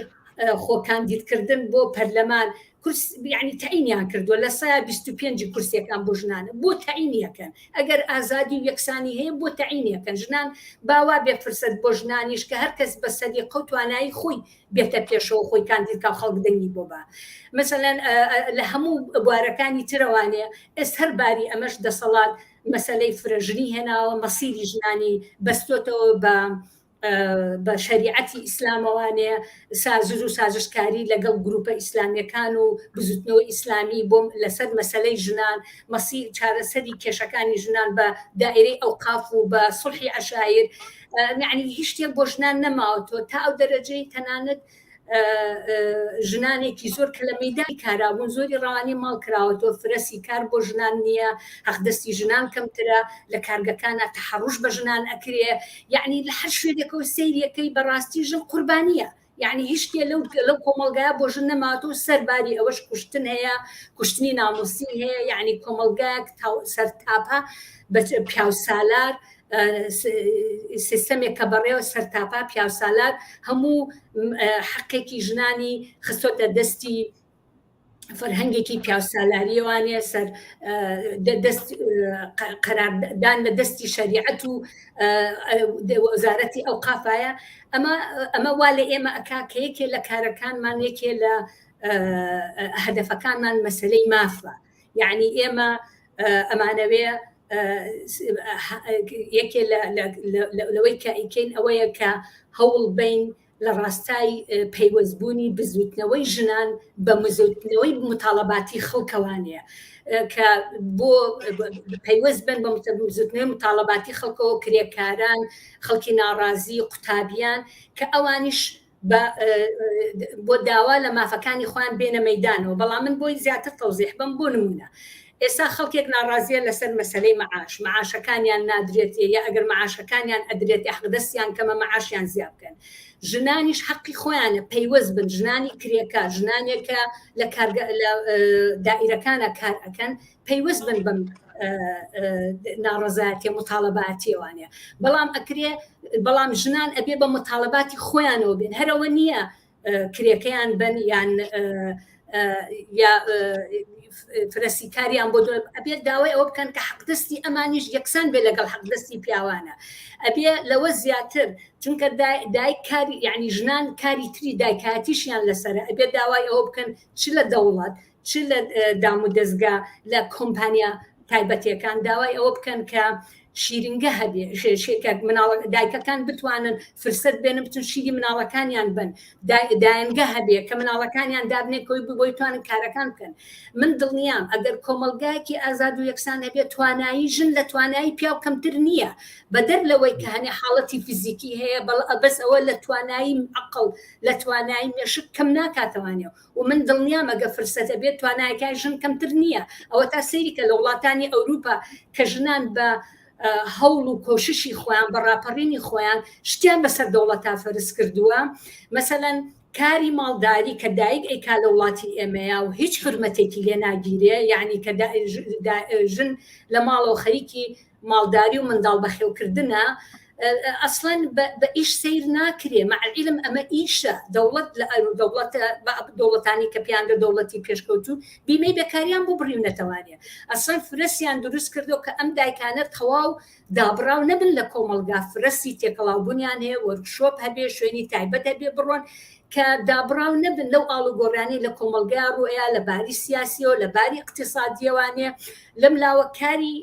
خۆکاندیدکردن بۆ پەرلەمان کورس یعنی تەعینیان کردووە لە سا 25 کورسیەکان بۆ ژنانە بۆ تەعینیەکەن ئەگەر ئازادی و یەکسانی هەیە بۆ تەعینیەکەن ژنان باوا بێ فرسەت بۆ ژنانیش کە هەر کەس بە سەلیقە و توانایی خۆی بێتە پێشەوە خۆی کاندید کا خەڵک دەنگی بۆ با مەسەلەن لە هەموو بوارەکانی ترەوانێ ئێست هەر باری ئەمەش دەسەڵات مەسەلەی فرەژنی هێناوە مەسیری ژنانی بەستۆتەوە بە بە شەریعەتی ئیسلامەوانێ سازش و سازشکاری لەگەڵ گروپە ئیسلامیەکان و بزوتنەوەی ئیسلامی بۆ لەسەر مەسەلەی ژنان مەسی چارەسەری کێشەکانی ژنان بە دائرەی ئەوقاف و بە سوڵحی عەشایر یعنی هیچ شتێک بۆ ژنان نەماوەتەوە تا ئەو دەرەجەی تەنانەت. ژنانێکی زۆر کە لە مەدانی کارابوون زۆری ڕەوانی ماڵ کراوەتەوە فرەسی کار بۆ ژنان نییە حەقدەستی ژنان کەمترە لە کارگەکانە تەحەڕوش بە ژنان ئەکرێ یعنی لە هەر شوێنێکەوە سەیریەکەی بەڕاستی ژن قوربانیە یعنی هیچ شتێ لەو لەو کۆمەڵگایە بۆ ژن نەماتەوە سەرباری ئەوەش کوشتن هەیە کوشتنی ناموسی هەیە یعنی کۆمەڵگایەک سەرتاپا بە پیاوسالار سیستەمێک کە بەڕێوە سەرتاپا پیاوسالار هەموو حەقێکی ژنانی خستۆتە دەستی فەرهەنگێکی پیاوسالاریەوانێ سەر دەست قەراردان لە دەستی شەریعەت و وەزارەتی ئەو قافایە ئەمە ئەمە وا لە ئێمە ئەک کە یەکێ لە کارەکانمان یەکێ لە هەدەفەکانمان مەسلەی مافە یعنی ئێمە ئەمانەوێ یەکێ لەوەی کە ئیکەین ئەوەیە کە هەوڵ بین لە ڕاستای پەیوەستبوونی بزووتنەوەی ژنان بە مزوتنەوەی متاڵەباتی خەڵکەوانەیە کە بۆ پەیوەست بن بە بزوتنەوەی متاڵەباتی خەڵکەوە کرێکاران خەڵکی ناڕازی قوتابیان کە ئەوانیش بۆ داوا لە مافەکانی خۆیان بێنە مەدانەوە بەڵام من بۆی زیاتر تەوزیح بم بۆ نمونە ئێستا خەڵکێک ناڕازیە لەسەر مەسەلەی مەعاش، مەعاشەکانیان نادرێتێ یا ئەگەر مەعاشەکانیان ئەدرێتێ حەقدەستیان کەمە مەعاشیان زیا بکەن. ژنانیش حەقی خۆیانە پەیوەست بن، ژنانی کرێکار، ژنانێک کە لە کارگە لە دائیرەکانە کار ئەکەن پەیوەست بن بەم ناڕەزایەتیە متاڵەباتیەوانە. بەڵام ئەکرێ بەڵام ژنان ئەبێ بە متاڵەباتی خۆیانەوە بێن هەرەوە نییە کرێکەیان بن یان یا فرەسی کاریان بۆ ئەبێت داوای ئەوە بکەن کە حەقدەستی ئەمانیش یەکسان بێ لەگەڵ حەقدەستی پیاوانە ئەبێ لەوە زیاتر چونکە دایک کاری یعنی ژنان کاری تری دایکاتیشیان لەسەر ئەبێت داوای ئەوە بکەن چ لە دەوڵەت چ لە دام و دەزگا لە کۆمپانیا تایبەتیەکان داوای ئەوە بکەن کە شیرنگە هەبێ شێکە مناڵ دایکەکان بتوانن فرسەت بێنن بچن شیری مناڵەکانیان بن دایەنگە هەبێ کە مناڵەکانیان دابنێ کۆی بۆی توانن کارەکان بکەن من دڵنیام ئەگەر کۆمەلگایەکی ئازاد و یەکسان هەبێت توانایی ژن لە توانایی پیاو کەمتر نییە بەدەر لەوەی کە هەنێ حاڵەتی فیزیکی هەیە بەڵ بەس ئەوە لە توانایی عقل لە توانایی مێشک کەم ناکاتەوانێ و من دڵنیام ئەگە فرسەت ئەبێت توانایەکای ژن کەمتر نییە ئەوە تا سەیری کە لە وڵاتانی ئەوروپا کە ژنان بە هەوڵ و کۆششی خۆیان بە ڕاپەڕینی خۆیان شتیان بەسەر دەوڵەتا فەرز کردووە مەسەلەن کاری ماڵداری کە دایک ئەیکا لە وڵاتی ئێمەیە و هیچ حرمەتێکی لێ ناگیرێ یعنی کە ژن لە ماڵەوە خەریکی ماڵداری و منداڵ بەخێوکردنە ئەسڵەن بە ئیش سەیر ناکرێ مع العلم ئەمە ئیشە دەوڵەت لە دەوڵەت دەوڵەتانی کە پێیان لە دەوڵەتی پێشکەوتوو بیمەی بێکاریان بۆ بڕیونەتەوانێ ئەسڵەن فرەسیان دروست کردو کە ئەم دایکانە تەواو دابڕاو نەبن لە کۆمەڵگا فرەسی تێکەڵاوبوونیان هەیە وەرکشۆپ هەبێ شوێنی تایبەت هەبێ بڕۆن کە دابڕاو نەبن لەو ئاڵوگۆڕیانەی لە کۆمەڵگا ڕوئەیا لە باری سیاسیەوە لە باری اقتصادیەوانێ لەم لاوە کاری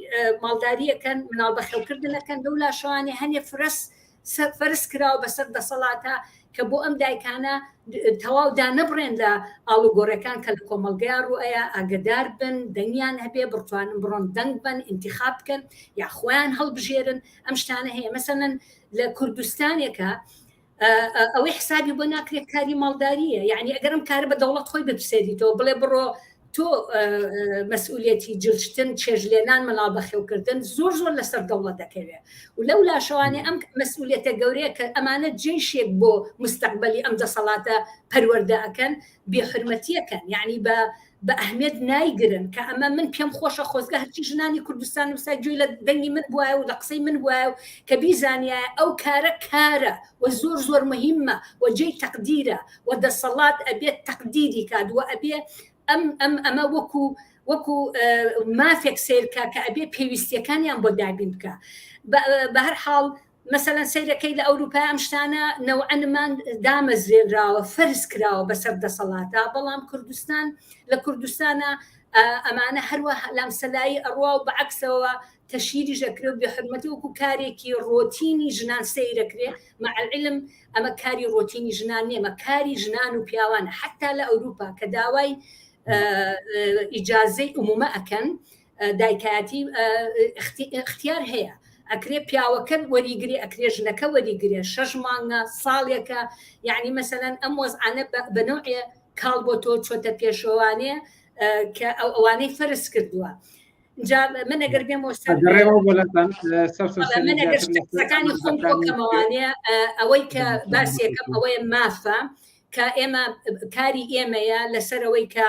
ماڵداریەکەن مناڵ بەخێوکردنەکەن لەو لاشەوانێ هەنێ فرەس فەرز کراوە بەسەر دەسەڵاتە کە بۆ ئەم دایکانە تەواو دانەبڕێن لە ئاڵوگۆڕەکان کە لە کۆمەڵگەیا ڕوئەیە ئاگدار بن دەنگیان هەبێ بڕتوانن بڕۆن دەنگ بن انتخاب بکەن یا خۆیان هەڵبژێرن ئەم شتانە هەیە مەسەلەن لە کوردستانێکە ئەوەی حسابی بۆ ناکرێت کاری ماڵداریە یعنی ئەگەر ئەم کارە بە دەوڵەت خۆی بپسێریتەوە بڵێ بڕۆ تۆ مەسئولەتی جلشتن چێژلێنان مەڵاو بەخێوکردن زۆر زۆر لەسەر دەوڵەت دەکەوێت و لەو لاشەوانێ ئەم مەسئولەتە گەورەیە کە ئەمانە جێشێک بۆ مستەقبلی ئەم دەسەڵاتە پەروەردە ئەکەن بێحرمەتیەکەن یعنی بە بە ئەهمیەت نایگرن کە ئەمە من پێم خۆشە خۆزگە هەرچی ژنانی کوردستان وسا گوێی لە دەنگی من بواە و لە قسەی من بواە و کە بیزانایە ئەو کارە کارە و زۆر زۆر مهمە و جێی تەقدیرە و دەسەڵات ئەبێت تەقدیری کات و ئەبێ ئەم ئەم ئەمە وەکو وەکو مافێک سیرکە کە ئەبێ پێویستیەکانیان بۆ دابین بکە بە هەر حاڵ مەسەلەن سەیرەکەی لە ئەوروپا ئەم شتانە نەوعەنمان دامەزرێنراوە فەرز کراوە بەسەر دەسەڵاتە بەڵام کوردستان لە کوردستانە ئەمانە هەروە لامسەلایی ئەڕوا و بەعکسەوە تەشیریش ئەکرێ و بێحرمەتی وەکو کارێکی ڕۆتینی ژنان سەیرەکرێ مع العلم ئەمە کاری ڕۆتینی ژنان نییە کاری ژنان و پیاوانە حتا لە ئەوروپا کە داوای ئیجازەی ئومومە ئەکەن دایکایەتی اختیار هەیە. ئەکرێ پیاوەکە وەریگرێ ئەکرێ ژنەکە وەریگرێ شەش مانگە ساڵێکە یعنی مەسەلەن ئەم وەزعانە بە نەوعێ کاڵ بۆ تۆ چۆتە پێشەوانێ کە ئەو ئەوانەی فەرز کردووە جا من ئەگەر بێمەوە سەر من ئەگەر قسەکانی خۆم کۆکەمەوانێ ئەوەی کە باسیەکەم ئەوەیە مافە کە ئێمە کاری ئێمەیە لەسەر ئەوەی کە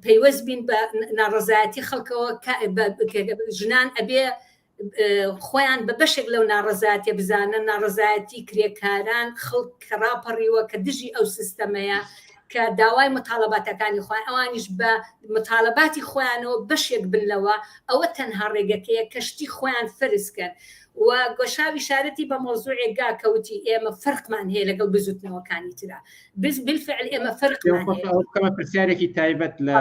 پەیوەست بین بە ناڕەزایەتی خەڵکەوە ژنان ئەبێ خۆیان بە بەشێک لەو ناڕەزایەتیە بزانن، ناڕەزایەتی کرێکاران، خەڵک کە ڕاپەڕیوە کە دژی ئەو سیستەمەیە کە داوای متاڵەباتەکانی خۆیان ئەوانیش بە متاڵەباتی خۆیانەوە بەشێک بن لەوە، ئەوە تەنها ڕێگەکەیە کە شتی خۆیان فەرز کەن و گۆشاو ئیشارەتی بە مەوزوعێک گا کە وتی ئێمە فەرقمان هەیە لەگەڵ بزوتنەوەکانی ترا بالفعل ئێمە فەرقمان هەیە. بکەمە پرسیارێکی تایبەت لە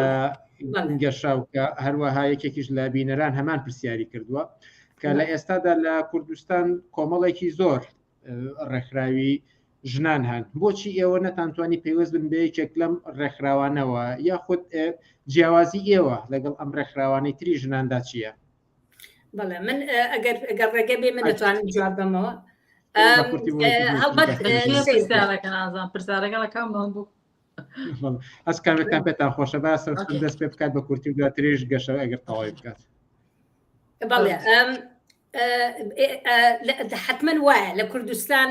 گەشاو کە هەروەها یەکێکیش لە بینەران هەمان پرسیاری کردووە کە لە ئێستادا لە کوردستان کۆمەڵێکی زۆر ڕێکخراوی ژنان هەن بۆچی ئێوە نەتانتوانی پەیوەست بن بە یەکێک لەم ڕێکخراوانەوە یاخود جیاوازی ئێوە لەگەڵ ئەم ڕێکخراوانەی تری ژناندا چییە؟ بەڵێ من ئەگەر ئەگەر ڕێگە بێ من دەتوانم جواب بەمەوە هەڵبەت پرسیارەکە لە کام بوو ئەس کامێکتان پێتان خۆشە با سەرسون دەست پێ بکات بە کورتی و دواتریش گەشە ئەگەر تەواوی بکات بەڵێ حتمما وایە لە کوردستان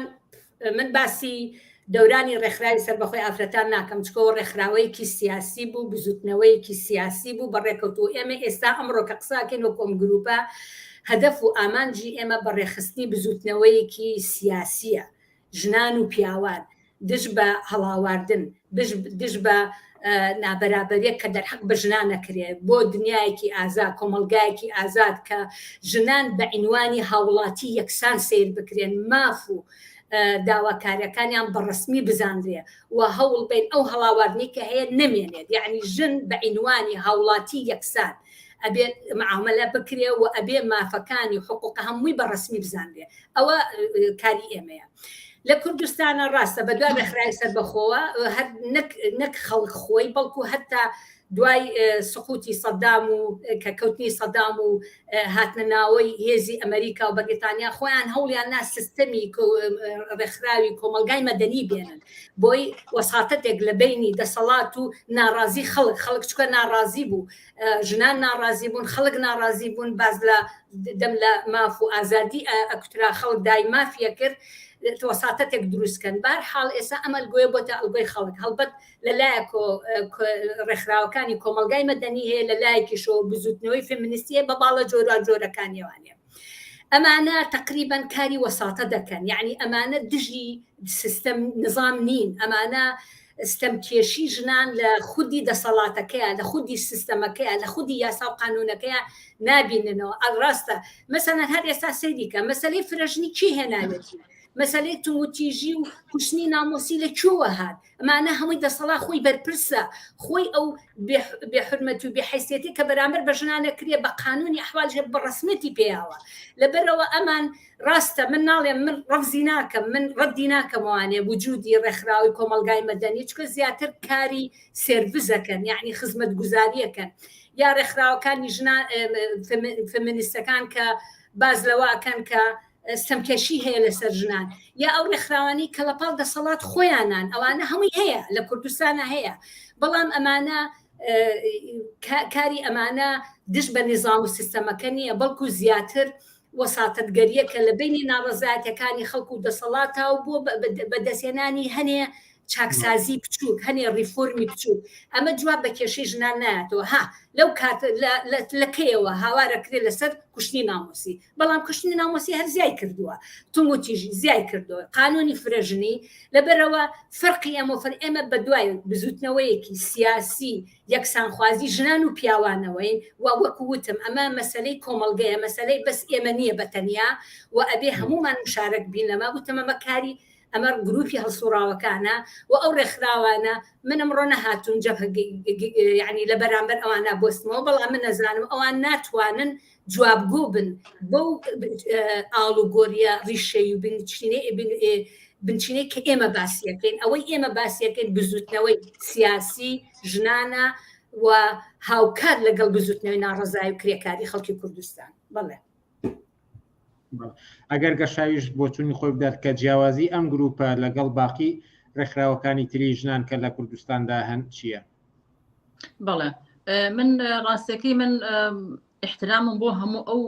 من باسی دەورانی ڕێکخراوی سەربەخۆی ئافرەتان ناکەم چکەوە ڕێکخراوەیەکی سیاسی بوو بزوتنەوەیەکی سیاسی بوو بەڕێکەوتو ئێمە ئێستا ئەمڕۆ کە قساکەین وەکو ئەم گروپە هەدەف و ئامانجی ئێمە بەڕێخستنی بزوتنەوەیەکی سیاسیە ژنان و پیاوان دژ بە هەڵاواردن، دژ بە نابەرابەریەک کە دەرحەق بە ژنان ئەکرێ، بۆ دنیایەکی ئازاد، کۆمەڵگایەکی ئازاد کە ژنان بە عینوانی هاوڵاتی یەکسان سەیر بکرێن، ماف و داواکاریەکانیان بە ڕەسمی بزانرێ و هەوڵ بەین ئەو هەڵاواردنەی کە هەیە نەمێنێت، یەعنی ژن بە عینوانی هاوڵاتی یەکسان ئەبێ معامەلە بکرێ و ئەبێ مافەکانی و حقوقە هەمووی بە ڕەسمی بزانرێ. ئەوە کاری ئێمەیە لە کوردستانە ڕاستە بە دوای ڕێکخراوی سەربەخۆوە هەر نەک خەڵک خۆی بەڵکو هەتا دوای سقوتی سەدام و کە کەوتنی سەدام و هاتنە ناوەی هێزی ئەمریکا و بەریتانیا خۆیان هەوڵیان نا سیستەمی ڕێکخراوی کۆمەلگای مەدەنی بێنن بۆی وەساتەتێک لە بینی دەسەڵات و ناڕازی خەڵک خەڵک چکە ناڕازی بوو ژنان ناڕازی بوون، خەڵک ناڕازی بوون، باس لە دەم لە ماف و ئازادی ئەکوترا، خەڵک دای مافی ئەکرد، وەساتەتێک دروست کەن. بەهەر حاڵ ئێستا ئەم ئەلگۆیە بۆتە ئەلگۆی خەڵک. هەڵبەت لە لایەکۆ ڕێکخراوەکانی کۆمەڵگای مەدەنی هەیە، لە لایەکیشەوە بزووتنەوەی فێمینیستی هەیە بە باڵە جۆراوجۆرەکانیەوانێ. ئەمانە تەقریبەن کاری وەساتە دەکەن، یەعنی ئەمانە دژی سیستەم نظام نین، ئەمانە ستەمکێشی ژنان لە خودی دەسەڵاتەکەیا، لە خودی سیستەمەکەیا، لە خودی یاسا و قانوونەکەیا نابیننەوە. ڕاستە مەسەلەن هەر ئێستا سەیری کە مەسەلەی فرەژنی کێ هێناوێتی؟ مەسەلەی توندوتیژی و کوشتنی نامۆسی لە کوێوە هات؟ ئەمانە هەمووی دەسەڵات خۆی بەرپرسە، خۆی ئەو بێحورمەتی و بێحەیسیەتی کە بەرامبەر بە ژنان ئەکرێ بە قانوونی ئەحوالیش بە ڕەسمیەتی پێیاوە. لەبەرئەوە ئەمان ڕاستە من ناڵێم من ڕەفزی ناکەم من ڕەدی ناکەمەوانێ وجودی ڕێکخراوی کۆمەڵگای مەدەنی چکە زیاتر کاری سێرڤزەکەن یعنی خزمەتگوزاریەکەن یا ڕێکخراوەکانی ژنان فێمینیستەکان کە باز لەوەکەن کە ستەمکێشی هەیە لەسەر ژنان یا ئەو ڕێکخراوانی کە لە پاڵ دەسەڵات خۆیانان ئەوانە هەمووی هەیە لە کوردستانە هەیە بەڵام ئەمانە کاری ئەمانە دژ بە نیزام و سیستەمەکە نییە بەڵکو زیاتر وەساتەتگەرییە کە لە بەینی ناڕەزایەتیەکانی خەڵک و دەسەڵاتا و بۆ بەدەستهێنانی هەنێ چاکسازی بچووک، هەنێ ڕیفۆرمی بچووک، ئەمە جواب بە کێشەی ژنان نایەتەوە. ها لەو کات لە کەیەوە هاوار ئەکرێ لەسەر کوشتنی ناموسی، بەڵام کوشتنی ناموسی هەر زیای کردووە، توندوتیژی زیای کردووە، قانونی فرەژنی، لەبەرئەوە فەرقی ئێمە و فەرقی ئێمە بەدوای بزووتنەوەیەکی سیاسی یەکسانخوازی ژنان و پیاوانەوەین و وەکو وتم ئەمە مەسەلەی کۆمەڵگەیە مەسەلەی بەس ئێمە نییە بە تەنیا و ئەبێ هەموومان مشارەک بین لەمە وتم ئەمە کاری ئەمە گروپی هەڵسوڕاوەکانە و ئەو ڕێکخراوانە من ئەمڕۆ نەهاتوون جەبهە یعنی لە بەرامبەر ئەوانە بۆستمەوە بەڵام من نەزانم ئەوان ناتوانن جوابگۆ بن بەو ئاڵوگۆریە ڕیشەی و بنچینەی کە ئێمە باسیەکەین ئەوەی ئێمە باسیەکەین بزوتنەوەی سیاسی ژنانە و هاوکات لەگەڵ بزوتنەوەی ناڕەزای و کرێکاری خەڵکی کوردستان بەڵێ. ئەگەر گەشاویش بۆچوونی خۆی بدات کە جیاوازی ئەم گروپە لەگەڵ باقی ڕێکخراوەکانی تری ژنان کە لە کوردستاندا هەن چییە؟ بەڵێ من ڕاستەکەی من ئیحترامم بۆ هەموو ئەو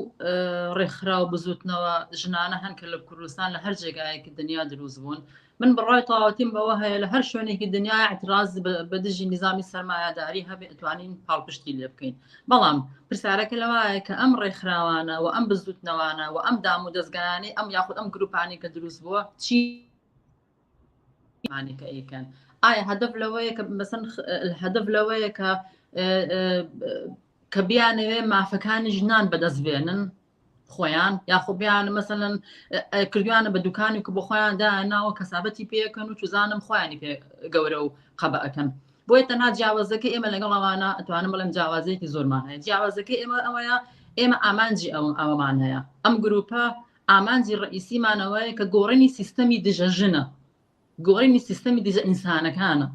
ڕێکخراو بزوتنەوە ژنانە هەن کە لە کوردستان لە هەر جێگایەکی دنیا دروست بوون من بڕای تەواوەتیم بەوە هەیە لە هەر شوێنێکی دنیا اعتراض بە دژی نظامی سەرمایەداری هەبێ ئەتوانین پاڵپشتی لێ بکەین بەڵام پرسیارەکە لەوایە کە ئەم ڕێکخراوانە و ئەم بزوتنەوانە و ئەم دام و دەستگایانی ئەم یاخود ئەم گروپانی کە دروست بووە چی کە ئەیکەن ئایا هەدەف لەوەیە کە مەسەن هەدەف لەوەیە کە کە بیانەوێ مافەکانی ژنان بەدەست بێنن خۆیان یاخۆ بیان مەسەلەن کردویانە بە دوکانی کە بۆ خۆیان داناوە کەسابەتی پێەکەن و چزانم خۆیانی پێ گەورە و قەبە ئەەکەن بۆیە تەنها جیاوازەکە ئێمە لەگەڵ ئەوانە ئەتوانم بڵێم جیاوازێکی زۆرمان هەیە جیاوازەکە ئێمە ئەوەیە ئێمە ئامانجی ئەو ئەوەمان هەیە ئەم گروپە ئامانجی ڕئیسیمانەوەیە کە گۆڕینی سیستەمی دژە ژنە گۆڕینی سیستەمی دژە ئینسانەکانە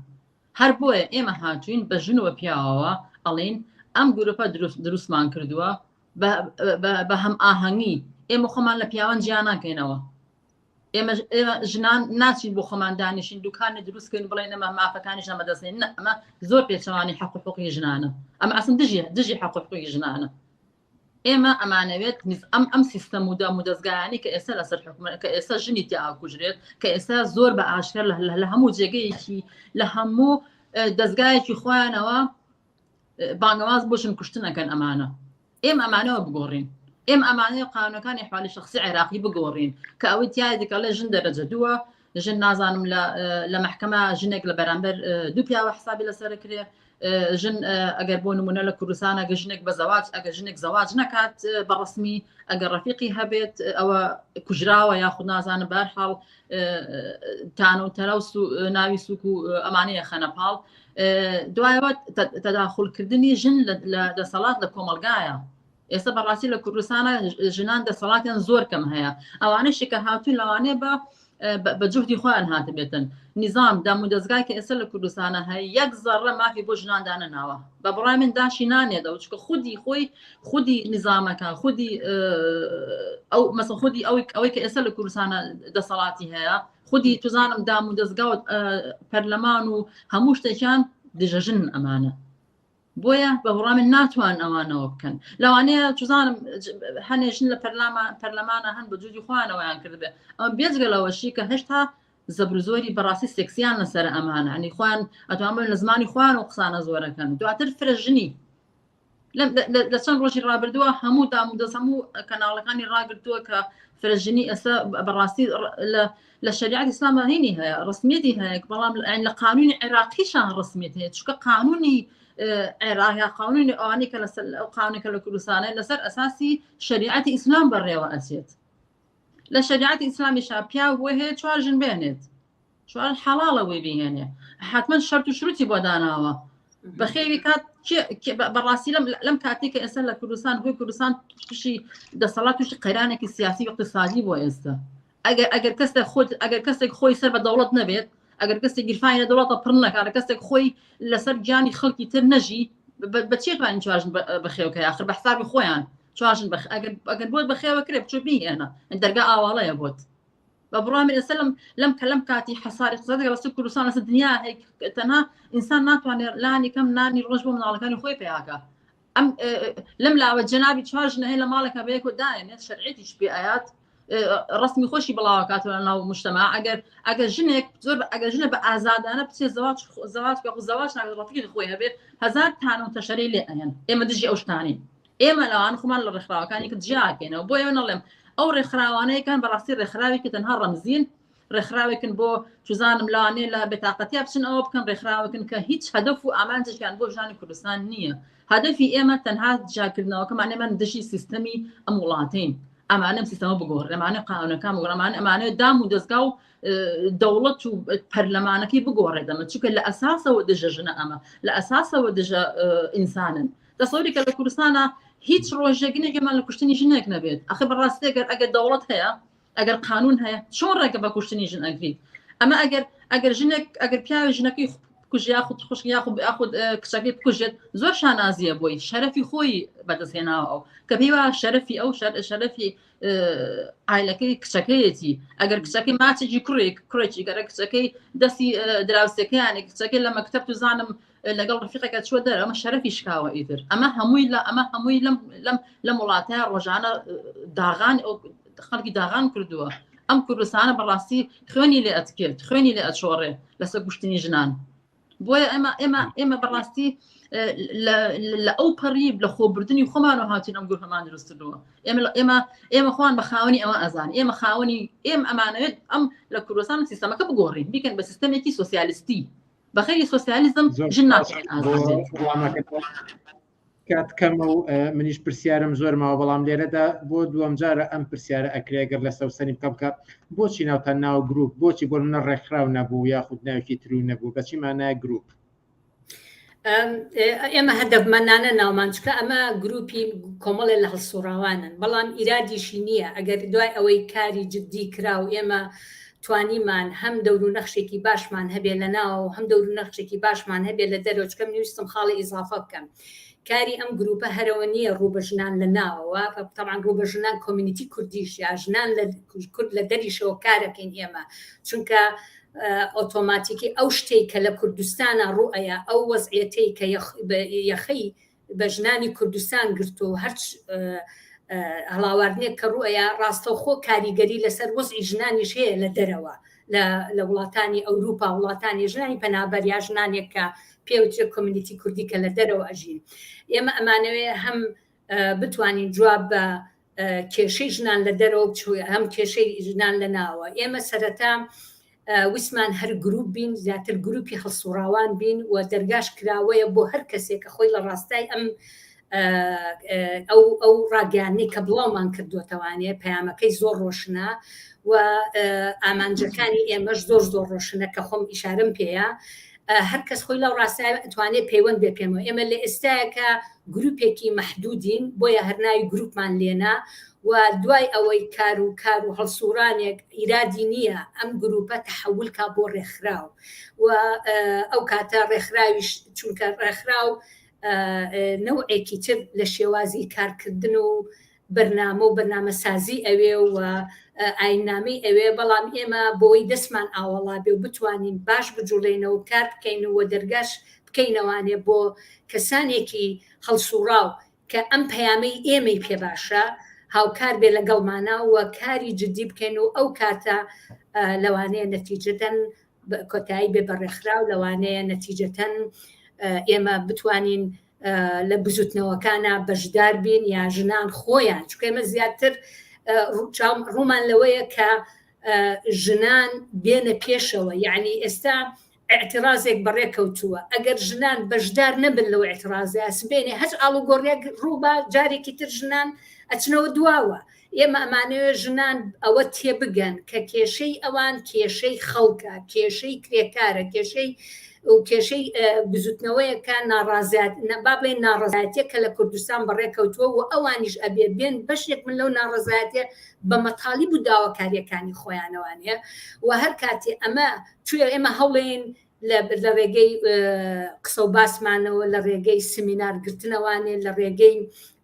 هەر بۆیە ئێمە هاتوین بە ژن و پیاوەوە ئەڵێن ئەم گروپە دروستمان کردووە بە هەم ئاهەنگی ئێمە خۆمان لە پیاوان جیا ناکەینەوە ئێمە ژنان ناچین بۆ خۆمان دانیشین دوکانی دروستکەین بڵێن ئەمە مافەکانی ژنە بەدەستێن نە ئەمە زۆر پێچەوانی حەق و حقوقی ژنانە ئەمە ئەسن دژی دژی حەق و حقوقی ژنانە ئێمە ئەمانەوێت ئەم ئەم سیستەم و دام و دەزگایانی کە ئێستا لەسەر حکومە کە ئێستا ژنی تیا ئەکوژرێت کە ئێستا زۆر بە ئاشکرا لە هەموو جێگەیەکی لە هەموو دەزگایەکی خۆیانەوە بانگەواز بۆ ژن کوشتن ئەکەن ئەمانە ئێمە ئەمانەوە بگۆڕین ئێمە ئەمانەیە قانونەکانی حالی شخصی عێراقی بگۆڕین کە ئەوەی تیا دیکەڵێ ژن دەرەجە دووە ژن نازانم لە مەحکەمە ژنێک لە بەرامبەر دوو پیاوە حسابی لەسەر کرێ ژن ئەگەر بۆ نمونە لە کوردستان ئەگە ژنێک بە زەواج ئەگە ژنێک زەواج نەکات بە ڕسمی ئەگەر ڕەفیقی هەبێت ئەوە کوژراوە یاخود نازانم بارحاڵ تان و تەرا و ناوی سوک و ئەمانەیە خەنە پاڵ دوایەوە تەداخلکردنی ژن لە دەسەڵات لە کۆمەلگایە ئێستا بەڕاستی لە کوردستانە ژنان دەسەڵاتیان زۆر کەم هەیە ئەوانەشی کە هاتوون لەوانەیە بە بە جوهدی خۆیان هاتبێتن نیزام دام و دەستگای کە ئێستا لە کوردستانە هەیە یەک زەڕە مافی بۆ ژنان دانەناوە بە بڕای من داشی نانێتەوە چکە خودی خۆی خودی نیزامەکە خودی ئەو مەسە خودی ئەوەی ئەوەی کە ئێستا لە کوردستانە دەسەڵاتی هەیە خودی توزانم دام و دەستگا و پەرلەمان و هەموو شتێکیان دژە ژن ئەمانە بۆیە بە بڕای من ناتوان ئەوانەوە بکەن لەوانەیە چزانم هەنێ ژن لە پەرلەمانە هەن بە جوودی خۆیانەوەیان کردبێ ئەمە بێجگە لەوەشی کە هێشتا زەبر زۆری بەڕاستی سێکسیان لەسەر ئەمانە ئەنی خۆیان ئەتوان بڵێن لە زمانی خۆیان و قسانە زۆرەکەن دواتر فرە ژنی لە چەند ڕۆژی ڕابردووە هەموو دام و دەست هەموو کەناڵەکانی ڕاگرتووە کە فرەژنی ئێستا بەڕاستی لە شەریعەتی ئیسلامە هینی هەیە ڕسمیەتی هەیە بەڵام لە قانونی عێراقیشان ڕسمیت هەیە چونکە قانونی عێراق یا قانونی ئەوانەی کە لەسەر ئەو قانونی کە لە کوردستانە لەسەر ئەساسی شەریعەتی ئیسلام بەڕێوە ئەچێت لە شەریعەتی ئیسلامیشا پیاو بۆی هەیە چوار ژن بێنێت چوار حەڵاڵە بۆی بهێنێ حتمما شەرت و شروتی بۆ داناوە بەخێوی کات بەڕاستی لەم لەم کاتێک کە ئێستا لە کوردستان هۆی کوردستان تووشی دەسەڵات تووشی قەیرانێکی سیاسی و اقتصادی بۆ ئێستا ئەگەر ئەگەر کەسێک خۆت ئەگەر کەسێک خۆی سەر بە دەوڵەت نەبێت ئەگەر کەسێک گیرفانی لە دەوڵەتە پڕ نەکات کەسێک خۆی لەسەر گیانی خەڵکی تر نەژی بە چێ توانین چوارژن بەخێوکە آخر بە حسابی خۆیان چوارژن بەخ ئەگەر ئەگەر بۆت بەخێوە کرێ بچۆ بیهێنە دەرگا ئاواڵەیە بۆت بە بڕای من ئێستا لەم لەم کە لەم کاتی حەساری اقتصادی لەسەر کوردستان لەسەر دنیا هەیە تەنها ئینسان ناتوانێت لانی کەم نانی ڕۆژ بۆ مناڵەکانی خۆی پیاکە ئەم لەم لاوە جەنابی چوار ژنە هەیە لە ماڵێکە بەیەک و داێنێت شەرعێتیش پێ ئاات ڕسمی خۆشی بڵاوکاتەوە لە ناو مشتەما ئەگەر ئەگەر ژنێک زۆر ئەگەر ژنە بە ئازادانە بچێ زەواج زەواج بە زەواج ناگەڵ ڕەفیقی خۆی هەبێت هەزار تانە و تەشەرەی لێ ئەهێن ئێمە دژی ئەو شتانین ئێمە لەوان خۆمان لە ڕێکخراوەکانی کە جیاکەینەوە بۆ ئێمە نەڵێم ئەو ڕێکخراوانەیەکان بەڕاستی ڕێکخراوێکی تەنها ڕەمزین ڕێکخراوێکن بۆ چزانم لەوانەیە لە بێتاقەتیا بچن ئەوە بکەن ڕێکخراوەکن کە هیچ هەدەف و ئامانجێکیان بۆ ژنانی کوردستان نییە هەدەفی ئێمە تەنها جیاکردنەوەکەمان ئێمە دژی سیستەمی ئەم وڵاتین ئەمانەم سیستەمە بگۆڕ ئەمانە قانونەکان بگۆڕ ئەمانە ئەمانە دام و دەزگا و دەوڵەت و پەرلەمانەکەی بگۆڕێت ئەمە چونکە لە ئەساسەوە دژە ژنە ئەمە لە ئەساسەوە دژە ئینسانن تەسەوری کە لە کوردستانە هیچ ڕۆژێک نێگەمان لە کوشتنی ژنێک نەبێت ئەخە بەڕاستی ئەگەر ئەگەر دەوڵەت هەیە ئەگەر قانون هەیە چۆن ڕێگە بە کوشتنی ژن ئەگریت ئەمە ئەگەر ئەگەر ژنێک ئەگەر پیاوی ژنەکەی بکوژ یاخود خوشک یاخود یاخود کچەکەی بکوژێت زۆر شانازیە بۆی شەرەفی خۆی بەدەستهێناوە ئەو کە پێی وایە شەرەفی ئەو شەرەفی عایلەکەی کچەکەیەتی ئەگەر کچەکەی ماچێکی کوڕێک کوڕێکی گەرە کچەکەی دەستی دراوسەکەیانی کچەکەی لە مەکتەب توزانم لەگەڵ ڕفیقەکە چوە دەر ئەمە شەرەفی شکاوە ئیتر ئەمە هەمووی لە ئەمە هەمووی لەم لەم لەم وڵاتە ڕۆژانە داغان خەڵکی داغان کردووە ئەم کوردستانە بەڕاستی خوێنی لێ ئەتکرد خوێنی لێ ئەچۆڕێ لەسەر کوشتنی ژنان بۆیە ئێمە ئێمە ئێمە بەڕاستی لە ئەو پەڕی لە خۆبردنی خۆمان و هاتین ئەم گروپەمان دروست کردووە ئێمە ئێمە ئێمە خۆمان بە خاوەنی ئەوە ئەزان ئێمە خاوەنی ئێم ئەمانەوێت ئەم لە کوردستان سیستەمەکە بگۆڕین بیکەن بە سیستەمێکی سۆسیالیستی بەخێری سۆسیالیزم ژن ناتوانێت ئازاد بێت. کات کەمە و منیش پرسیارم زۆر ماوە بەڵام لێرەدا بۆ دووەم جارە ئەم پرسیارە ئەکرێ گەر لە سەوسەنی بکەم کە بۆچی ناوتان ناوە گروپ بۆچی بۆ منە ڕێکخراو نەبوو یاخود ناوێکی ترو نەبوو بەچی مانای گروپ؟ ئێمە هەدەفمەندانە ناومان چکە ئەمە گروپی کۆمەڵێ لە هەڵسوڕاوانن بەڵام ئیرادیشی نییە ئەگەر دوای ئەوەی کاری جددی کرا و ئێمە توانیمان هەم دەور و نەخشێکی باشمان هەبێ لە ناوەوە هەم دەور و نەخشێکی باشمان هەبێ لە دەرەوە چکە من ویستم خاڵی ئیزافە بکەم کاری ئەم گروپە هەرەوە نییە ڕوو بە ژنان لە ناوەوە تەبعەن ڕوو بە ژنان community کوردیش یا ژنان لە کورد لە دەریشەوە کارەکەین ئێمە چونکە ئۆتۆماتیکی ئەو شتەی کە لە کوردستانە ڕوئەیە ئەو وەزعیەتەی کە یەخەی بە ژنانی کوردستان گرتو و هەرچ هەڵاواردنێک کە ڕوئەیە ڕاستەوخۆ کاریگەری لەسەر وەزعی ژنانیش هەیە لە دەرەوە لە وڵاتانی ئەوروپا وڵاتانی ژنانی پەنابەر یا ژنانێک کە پێوترێ community کوردی کە لە دەرەوە ئەژین ئێمە ئەمانەوێ هەم بتوانین جواب بە کێشەی ژنان لە دەرەوە هەم کێشەی ژنان لە ناوە ئێمە سەرەتا ویستمان هەر گروپ بین زیاتر گروپی هەڵسوڕاوان بین و دەرگاش کراوەیە بۆ هەر کەسێک کە خۆی لە ڕاستای ئەم ئەو ئەو ڕاگەیاندنەی کە بڵاومان کردووەتەوانێ پەیامەکەی زۆر ڕۆشنە و ئامانجەکانی ئێمەش زۆر زۆر ڕۆشنە کە خۆم ئیشارم پێیە هەر کەس خۆی لەو ڕاستای ئەتوانێت پەیوەند بێ پێمەوە ئێمە لە ئێستاکە گروپێکی مەحدودین بۆیە هەر ناوی گروپمان لێنا و دوای ئەوەی کار و کار و هەڵسوڕانێک ئیرادی نییە ئەم گروپە تەحول کا بۆ ڕێکخراو و ئەو کاتە ڕێکخراویش چونکە ڕێکخراو نەوعێکی تر لە شێوازی کارکردن و بەرنامە و بەرنامەسازی ئەوێ و ئایننامەی ئەوێ بەڵام ئێمە بۆی دەستمان ئاوەڵا بێ و بتوانین باش بجوڵێنەوە کار بکەین و دەرگاش بکەینەوانێ بۆ کەسانێکی هەڵسوڕاو کە ئەم پەیامەی ئێمەی پێ باشە هاوکار بێ لەگەڵمانا و کاری جدی بکەین و ئەو کاتە لەوانەیە نەتیجەتەن کۆتایی بێ بە ڕێکخراو لەوانەیە نەتیجەتەن ئێمە بتوانین لە بزوتنەوەکانە بەشدار بین یا ژنان خۆیان چونکە ئێمە زیاتر ڕوومان لەوەیە کە ژنان بێنە پێشەوە یعنی ئێستا ئیعترازێک بەڕێ کەوتووە، ئەگەر ژنان بەشدار نەبن لەو ئیعترازە، سبەینێ هەچ ئاڵوگۆڕێک ڕووبا جارێکی تر ژنان ئەچنەوە دواوە. ئێمە ئەمانەوێ ژنان ئەوە تێبگەن کە کێشەی ئەوان کێشەی خەڵکە، کێشەی کرێکارە، کێشەی کێشەی بزوتنەوەیەکە ناڕازیات با بڵێین ناڕەزایەتیە کە لە کوردستان بەڕێ کەوتووە و ئەوانیش ئەبێ بێن بەشێک من لەو ناڕەزایەتیە بە مەتالیب و داواکاریەکانی خۆیانەوانە و هەر کاتێ ئەمە چویە ئێمە هەوڵێین لە ڕێگەی قسە و باسمانەوە لە ڕێگەی سمینار گرتنەوانێ لە ڕێگەی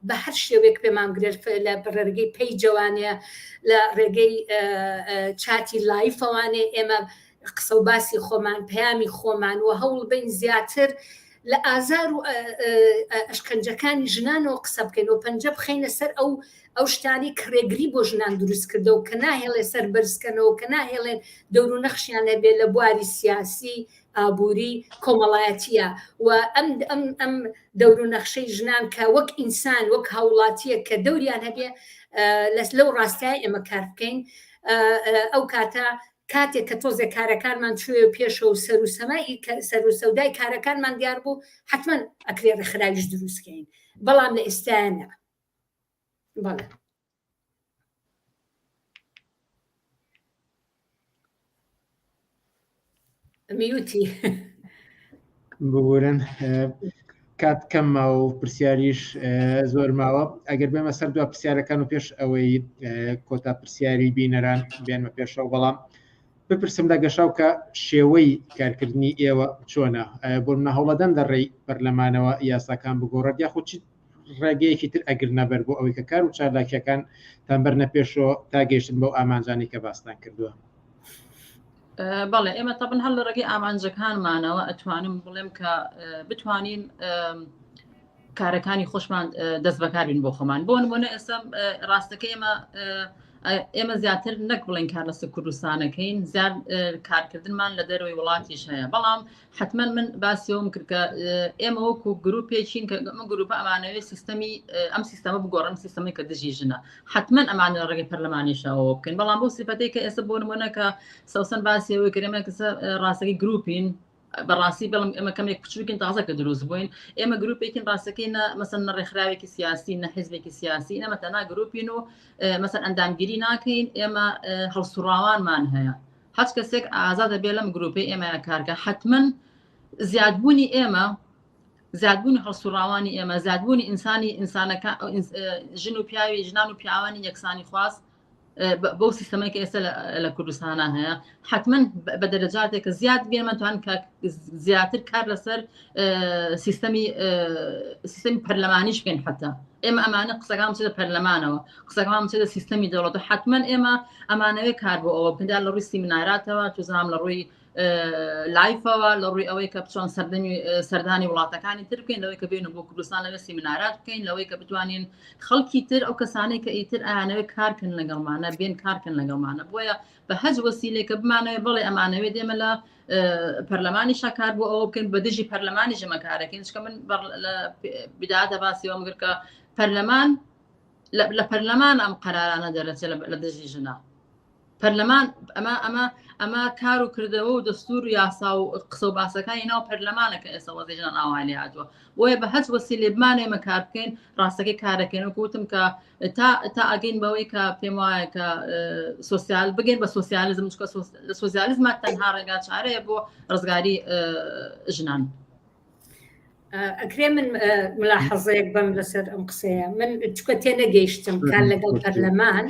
بە هەر شێوەیەک پێمان گرێت لە ڕێگەی پەیجەوانێ لە ڕێگەی چاتی لایفەوانێ ئێمە قسە و باسی خۆمان پەیامی خۆمان و هەوڵ بین زیاتر لە ئازار و ئەشکەنجەکانی ژنانەوە قسە بکەین و پەنجە بخەینە سەر ئەو ئەو شتانەی کە ڕێگری بۆ ژنان دروست کردەوە کە ناهێڵێ سەر بەرزکەنەوە کە ناهێڵێن دەور و نەخشیان هەبێ لە بواری سیاسی ئابووری کۆمەڵایەتیە و ئەم ئەم ئەم دەور و نەخشەی ژنان کە وەک ئینسان وەک هاوڵاتیە کە دەوریان هەبێ لەس لەو ڕاستای ئێمە کار بکەین ئەو کاتە کاتێک کە تۆزێک کارەکانمان چووە پێشەوە و سەر و سەمای سەر و سەودای کارەکانمان دیار بوو حتمما ئەکرێ ڕێکخراویش دروستکەین بەڵام لە ئێستایا نا بەڵێ میوتی ببورن کات کەم ماوە و پرسیاریش زۆر ماوە ئەگەر بێمە سەر دو پرسیارەکان و پێش ئەوەی کۆتا پرسیاری بینەران بێنمە پێشەوە بەڵام. بپرسم لە گەشاو کە شێوەی کارکردنی ئێوە چۆنە بۆ منە هەوڵەدەن لە ڕێی پەرلەمانەوە یاساکان بگۆڕێت یاخود چ ڕێگەیەکی تر ئەگرنەبەر بۆ ئەوەی کە کار و چالاکیەکان تان بەرنە پێشەوە تا گەیشتن بەو ئامانجانی کە باستان کردووە. بەڵێ ئێمە تەبن هەر لە ڕێگەی ئامانجەکانمانەوە ئەتوانم بڵێم کە بتوانین کارەکانی خۆشمان دەست بەکاربین بۆ خۆمان بۆ نمونە ئێستا ڕاستەکە ئێمە ئێمە زیاتر نەک بڵێن کار لەسەر کوردستانەکەین زیاد کارکردنمان لە دەرەوەی وڵاتیش هەیە بەڵام حتمما من باسیەوەم کرد کە ئێمە وەکو گروپێکین کە ئەمە گروپە ئەمانەوێت سیستەمی ئەم سیستەمە بگۆڕن سیستەمی کە دژی ژنە حتمما ئەمانە لە ڕێگەی پەرلەمانیشەوە بکەین بەڵام بۆ سیفەتێک کە ئێستا بۆ نمونە کە سەوسەن باسیەوەی کرد ئێمە کەسە ڕاستەکەی گروپین بەڕاستی بەڵم ئێمە کەمێک بچووکین تازە کە دروست بووین ئێمە گروپێکین ڕاستەکەی نە مەسەن نە ڕێکخراوێکی سیاسی نە حیزبێکی سیاسی ئێمە تەنها گروپین و مەسەن ئەندامگیری ناکەین ئێمە هەڵسوڕاوانمان هەیە هەچ کەسێک ئازادە بێ لەم گروپەی ئێمە کارکە حتمما زیادبوونی ئێمە زیادبوونی هەڵسوڕاوانی ئێمە زیادبوونی ئینسانی ئینسانەکە ژن و پیاوی ژنان و پیاوانی یەکسانی خواست بەو سیستەمەی کە ئێستا لە کوردستانە هەیە حتمما بە دەرەجاتێک کە زیاد بێمە توان زیاتر کار لەسەر سیستەمی سیستەمی پەرلەمانیش بکەین حتا ئێمە ئەمانە قسەکان بچێتە پەرلەمانەوە قسەکان بچێتە سیستەمی دەوڵەت حتمما ئێمە ئەمانەوێ کار بۆ ئەوە بکەن لە ڕووی سیمیناراتەوە توزام لە ڕووی لایفەوە لە ڕووی ئەوەی کە بچۆن سەردەمی سەردانی وڵاتەکانی تر بکەین لەوەی کە بێن بۆ کوردستان لەوێ سیمینارات بکەین لەوەی کە بتوانین خەڵکی تر ئەو کەسانەی کە ئیتر ئایانەوێت کارکن لەگەڵمانە بێن کارکن لەگەڵمانە بۆیە بە هەج وەسیلێکە بمانەوێت بەڵێ ئەمانەوێت ئێمە لە پەرلەمانی شاکار بۆ ئەوە بکەین بە دژی پەرلەمانی ژەمە کارەکەین چکە من لە بداتە باسیەوەم کرد کە پەرلەمان لە پەرلەمان ئەم قەرارانە دەرەچێت لە دژی ژنە پەرلەمان ئەمە ئەمە ئەمە کار و کردەوە و دەستور و یاسا و قسە و باسەکانی ناو پەرلەمانە کە ئێستا وەزی ژنان ئاوای لێ هاتووە بۆیە بە هەچ وەسیلێ بمان ئێمە کار بکەین ڕاستەکەی کارەکەین وەکو وتم کە تا تا ئەگەین بەوەی کە پێم وایە کە سۆسیال بگەین بە سۆسیالیزم چونکە لە سۆسیالیزمە تەنها ڕێگا چارەیە بۆ ڕزگاری ژنان. ئەکرێ من ملاحەزەیەک بەم لەسەر ئەم قسەیە من چکە تێنەگەیشتم کار لەگەڵ پەرلەمان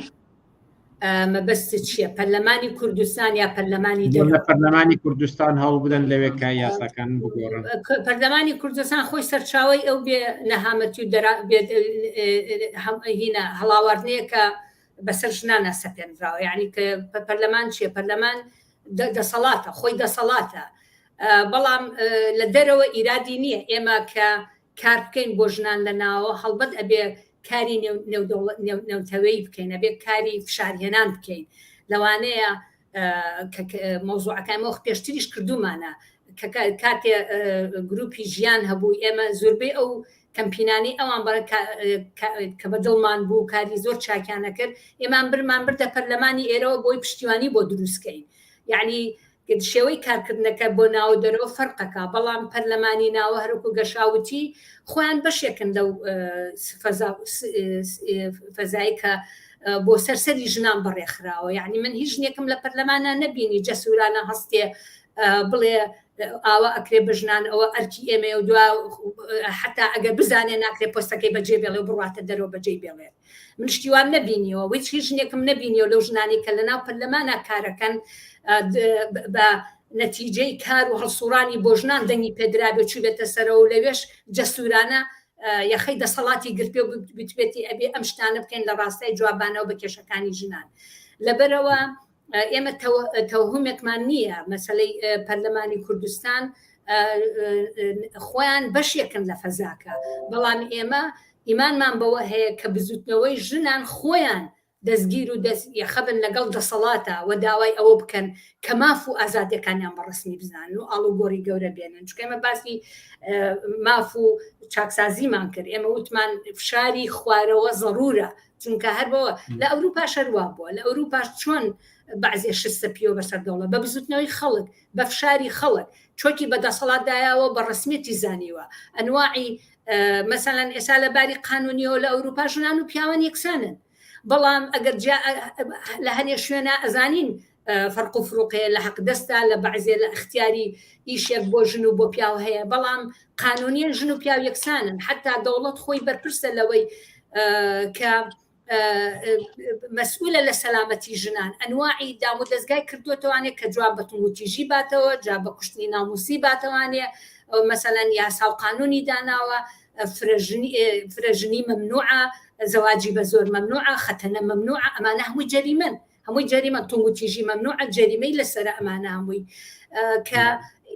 مەبەستت چییە پەرلەمانی کوردستان یا پەرلەمانی لە پەرلەمانی کوردستان هەوڵ بدەن لەوێ کە یاساکان بگۆڕن پەرلەمانی کوردستان خۆی سەرچاوی ئەو بێ نەهامەتی و هینە هەڵاواردنەیە کە بەسەر ژنانە سەپێنراوە یعنی کە پەرلەمان چییە پەرلەمان دەسەڵاتە خۆی دەسەڵاتە بەڵام لە دەرەوە ئیرادی نییە ئێمە کە کار بکەین بۆ ژنان لە ناوە هەڵبەت ئەبێ کاری نێونەتەوەیی بکەین ئەبێ کاری فشارهێنان بکەین لەوانەیە مەوزوعەکان وەخت پێشتریش کردومانە کە کاتێ گروپی ژیان هەبوو ئێمە زۆربەی ئەو کەمپینانی ئەوان کە بە دڵمان بوو کاری زۆر چاکیانە کرد ئێمان برمان بردە پەرلەمانی ئێرەوە بۆی پشتیوانی بۆ دروستکەین یعنی شێوەی کارکردنەکە بۆ ناو دەرەوە فەرقەکە بەڵام پەرلەمانی ناوە هەرکو گەشاوتی خۆیان بەشێکن لەو فەزای کە بۆ سەر سەری ژنان بەڕێخراوە یعنی من هیچ ژنێکم لە پەرلەمانە نەبینی جەسورانە هەستێ بڵێ ئاوا ئەکرێ بە ژنان ئەوە ئەرکی ئێمەیە و دوا حتا ئەگەر بزانێ ناکرێ پۆستەکەی بەجێ بێڵێ و بڕاتە دەرەوە بەجێ بێڵێت من شتی وام نەبینیەوە هیچ هیچ ژنێکم نەبینیەوە لەو ژنانی کە لەناو پەرلەمانە کارەکەن بە نەتیجەی کار و هەڵسوڕانی بۆ ژنان دەنگی پێدرابێ چوبێتە سەرەوە و لەوێش جەسورانە یەخەی دەسەڵاتی گرتبێ و بتبێتی ئەبێ ئەم شتانە بکەین لە ڕاستای جوابانەوە بە کێشەکانی ژنان لەبەرەوە ئێمە تەوهمێکمان نییە مەسلەی پەرلەمانی کوردستان خۆیان بەشێکن لە فەزاکە بەڵام ئێمە ئیمانمان بەوە هەیە کە بزوتنەوەی ژنان خۆیان دەستگیر و دەست یەخەبن لەگەڵ دەسەڵاتە و داوای ئەوە بکەن کە ماف و ئازادیەکانیان بە ڕسمی بزانن و ئاڵوگۆڕی گەورە بێنن چونکە ئێمە باسی ماف و چاکسازیمان کرد ئێمە وتمان فشاری خوارەوە زەرورە چونکە هەر بەوە لە ئەوروپا شەروا بووە لە ئەوروپاش چۆن بەعزێ شت سەپیەوە بەسەر دەوڵەت بە بزوتنەوەی خەڵک بە فشاری خەڵک چۆکی بە دەسەڵاتدایەوە بە ڕسمیەتی زانیوە ئەنواعی مەسەلەن ئێستا لە باری قانونیەوە لە ئەوروپا ژنان و پیاوان یەکسانن بەڵام ئەگەر لە هەنێ شوێنە ئەزانین فەرق و فروقەیە لە حەق دەستا لە بەعزێ لە ئەختیاری ئیشێک بۆ ژن و بۆ پیاو هەیە بەڵام قانونیان ژن و پیاو یەکسانن حتا دەوڵەت خۆی بەرپرسە لەوەی کە. مەسئولە لە سەلامەتی ژنان ئەنواعی دام و دەزگای کردووەتەوانێ کە جواب بە توندوتیژی باتەوە جا بە کوشتنی ناموسی باتەوانێ مەسەلەن یاسا و قانونی داناوە فرەژنی مەمنوعە زەواجی بە زۆر مەمنوعە خەتەنە مەمنوعە ئەمانە هەمووی جەریمەن هەمووی جەریمە توندوتیژی مەمنوعە جەریمەی لەسەرە ئەمانە هەمووی کە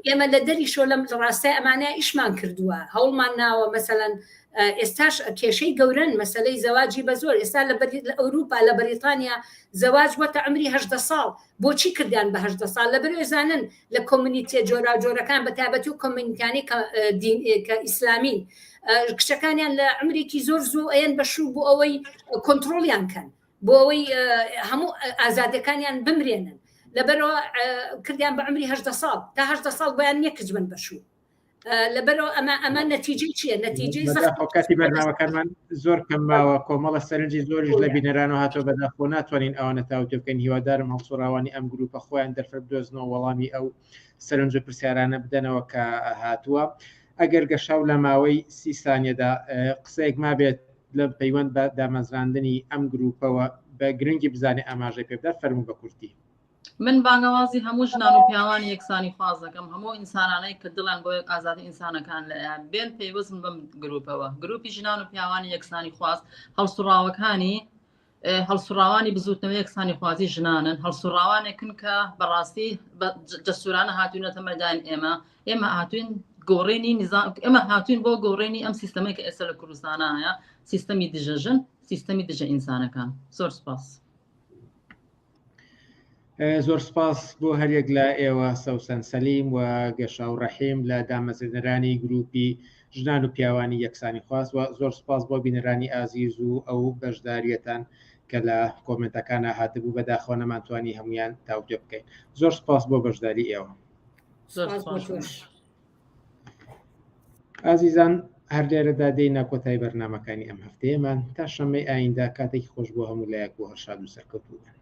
ئێمە لە دەریشۆ لەم ڕاستای ئەمانە ئیشمان کردووە هەوڵمان ناوە مەسەلەن ئێستاش کێشەی گەورەن مەسەلەی زەواجی بە زۆر ئێستا لە لە ئەوروپا لە بەریتانیا زەواج بۆتە عمری هەژدە ساڵ بۆچی کردیان بە هەژدە ساڵ لەبەر ئێزانن لە community یە جۆراوجۆرەکان بە تایبەتی و community انی کە دین کە ئیسلامین کچەکانیان لە عمرێکی زۆر زوو ئەیەن بە شوو بۆ ئەوەی کۆنتترۆلیان کەن بۆ ئەوەی هەموو ئازادەکانیان بمرێنن لەبەرەوە کردیان بە عمری هەژدە ساڵ تا هەژدە ساڵ بۆیان نییە کچ بن بە شوو لەبەرەوە ئەمە ئەمە نەتیجەی چییە؟ نەتیجەی کاتی بەرنامەکانمان زۆر کەم ماوە کۆمەڵە سەرنجی زۆریش لە بینەرانەوە هاتۆ بەداخۆ ناتوانین ئەوانە تاوتێ بکەین هیوادارم هەڵسوڕاوانی ئەم گروپە خۆیان دەرفەت بدۆزنەوە وەڵامی ئەو سەرنج و پرسیارانە بدەنەوە کە هاتووە ئەگەر گەشاو لە ماوەی سی سانیەدا قسەیەک مابێت لە پەیوەند بە دامەزراندنی ئەم گروپەوە بە گرنگی بزانێ ئاماژەی پێبدا فەرموو بە کورتی. من بانگەوازی هەموو ژنان و پیاوانی یەکسانی خواز دەکەم هەموو ئینسانانەی کە دڵیان بۆ ئازادی ئینسانەکان لە بێن پەیوەستن بەم گروپەوە گروپی ژنان و پیاوانی یەکسانی خواز هەڵسوڕاوەکانی هەڵسوڕاوانی بزوتنەوە یەکسانی خوازی ژنانن هەڵسوڕاوانێکن کە بەڕاستی جەسورانە هاتوونەتە مەدان ئێمە ئێمە هاتوین گۆڕینی نظام ئێمە هاتوین بۆ گۆڕینی ئەم سیستەمەی کە ئێستا لە کوردستانە هەیە سیستەمی دژەژن سیستەمی دژە ئینسانەکان زۆر سپاس. زۆر سپاس بۆ هەریەک لە ئێوە سەوسەن سەلیم و گەشاو ڕەحیم لە دامەزرێنەرانی گروپی ژنان و پیاوانی یەکسانی خواست و زۆر سپاس بۆ بینەرانی ئازیز و ئەو بەشداریەتان کە لە کۆمنتەکانە هاتبوو بەداخەوە نەمانتوانی هەمویان تاوتوێ بکەین زۆر سپاس بۆ بەشداری ئێوە. زۆر سپاس. ئازیزان هەر لێرەدا دێینە کۆتای بەرنامەکانی ئەم هەفتەیەمان تا شەممەی ئایندە کاتێکی خۆش بۆ هەموو لایەک بۆ هەر شاد و سەرکەوتوو بن.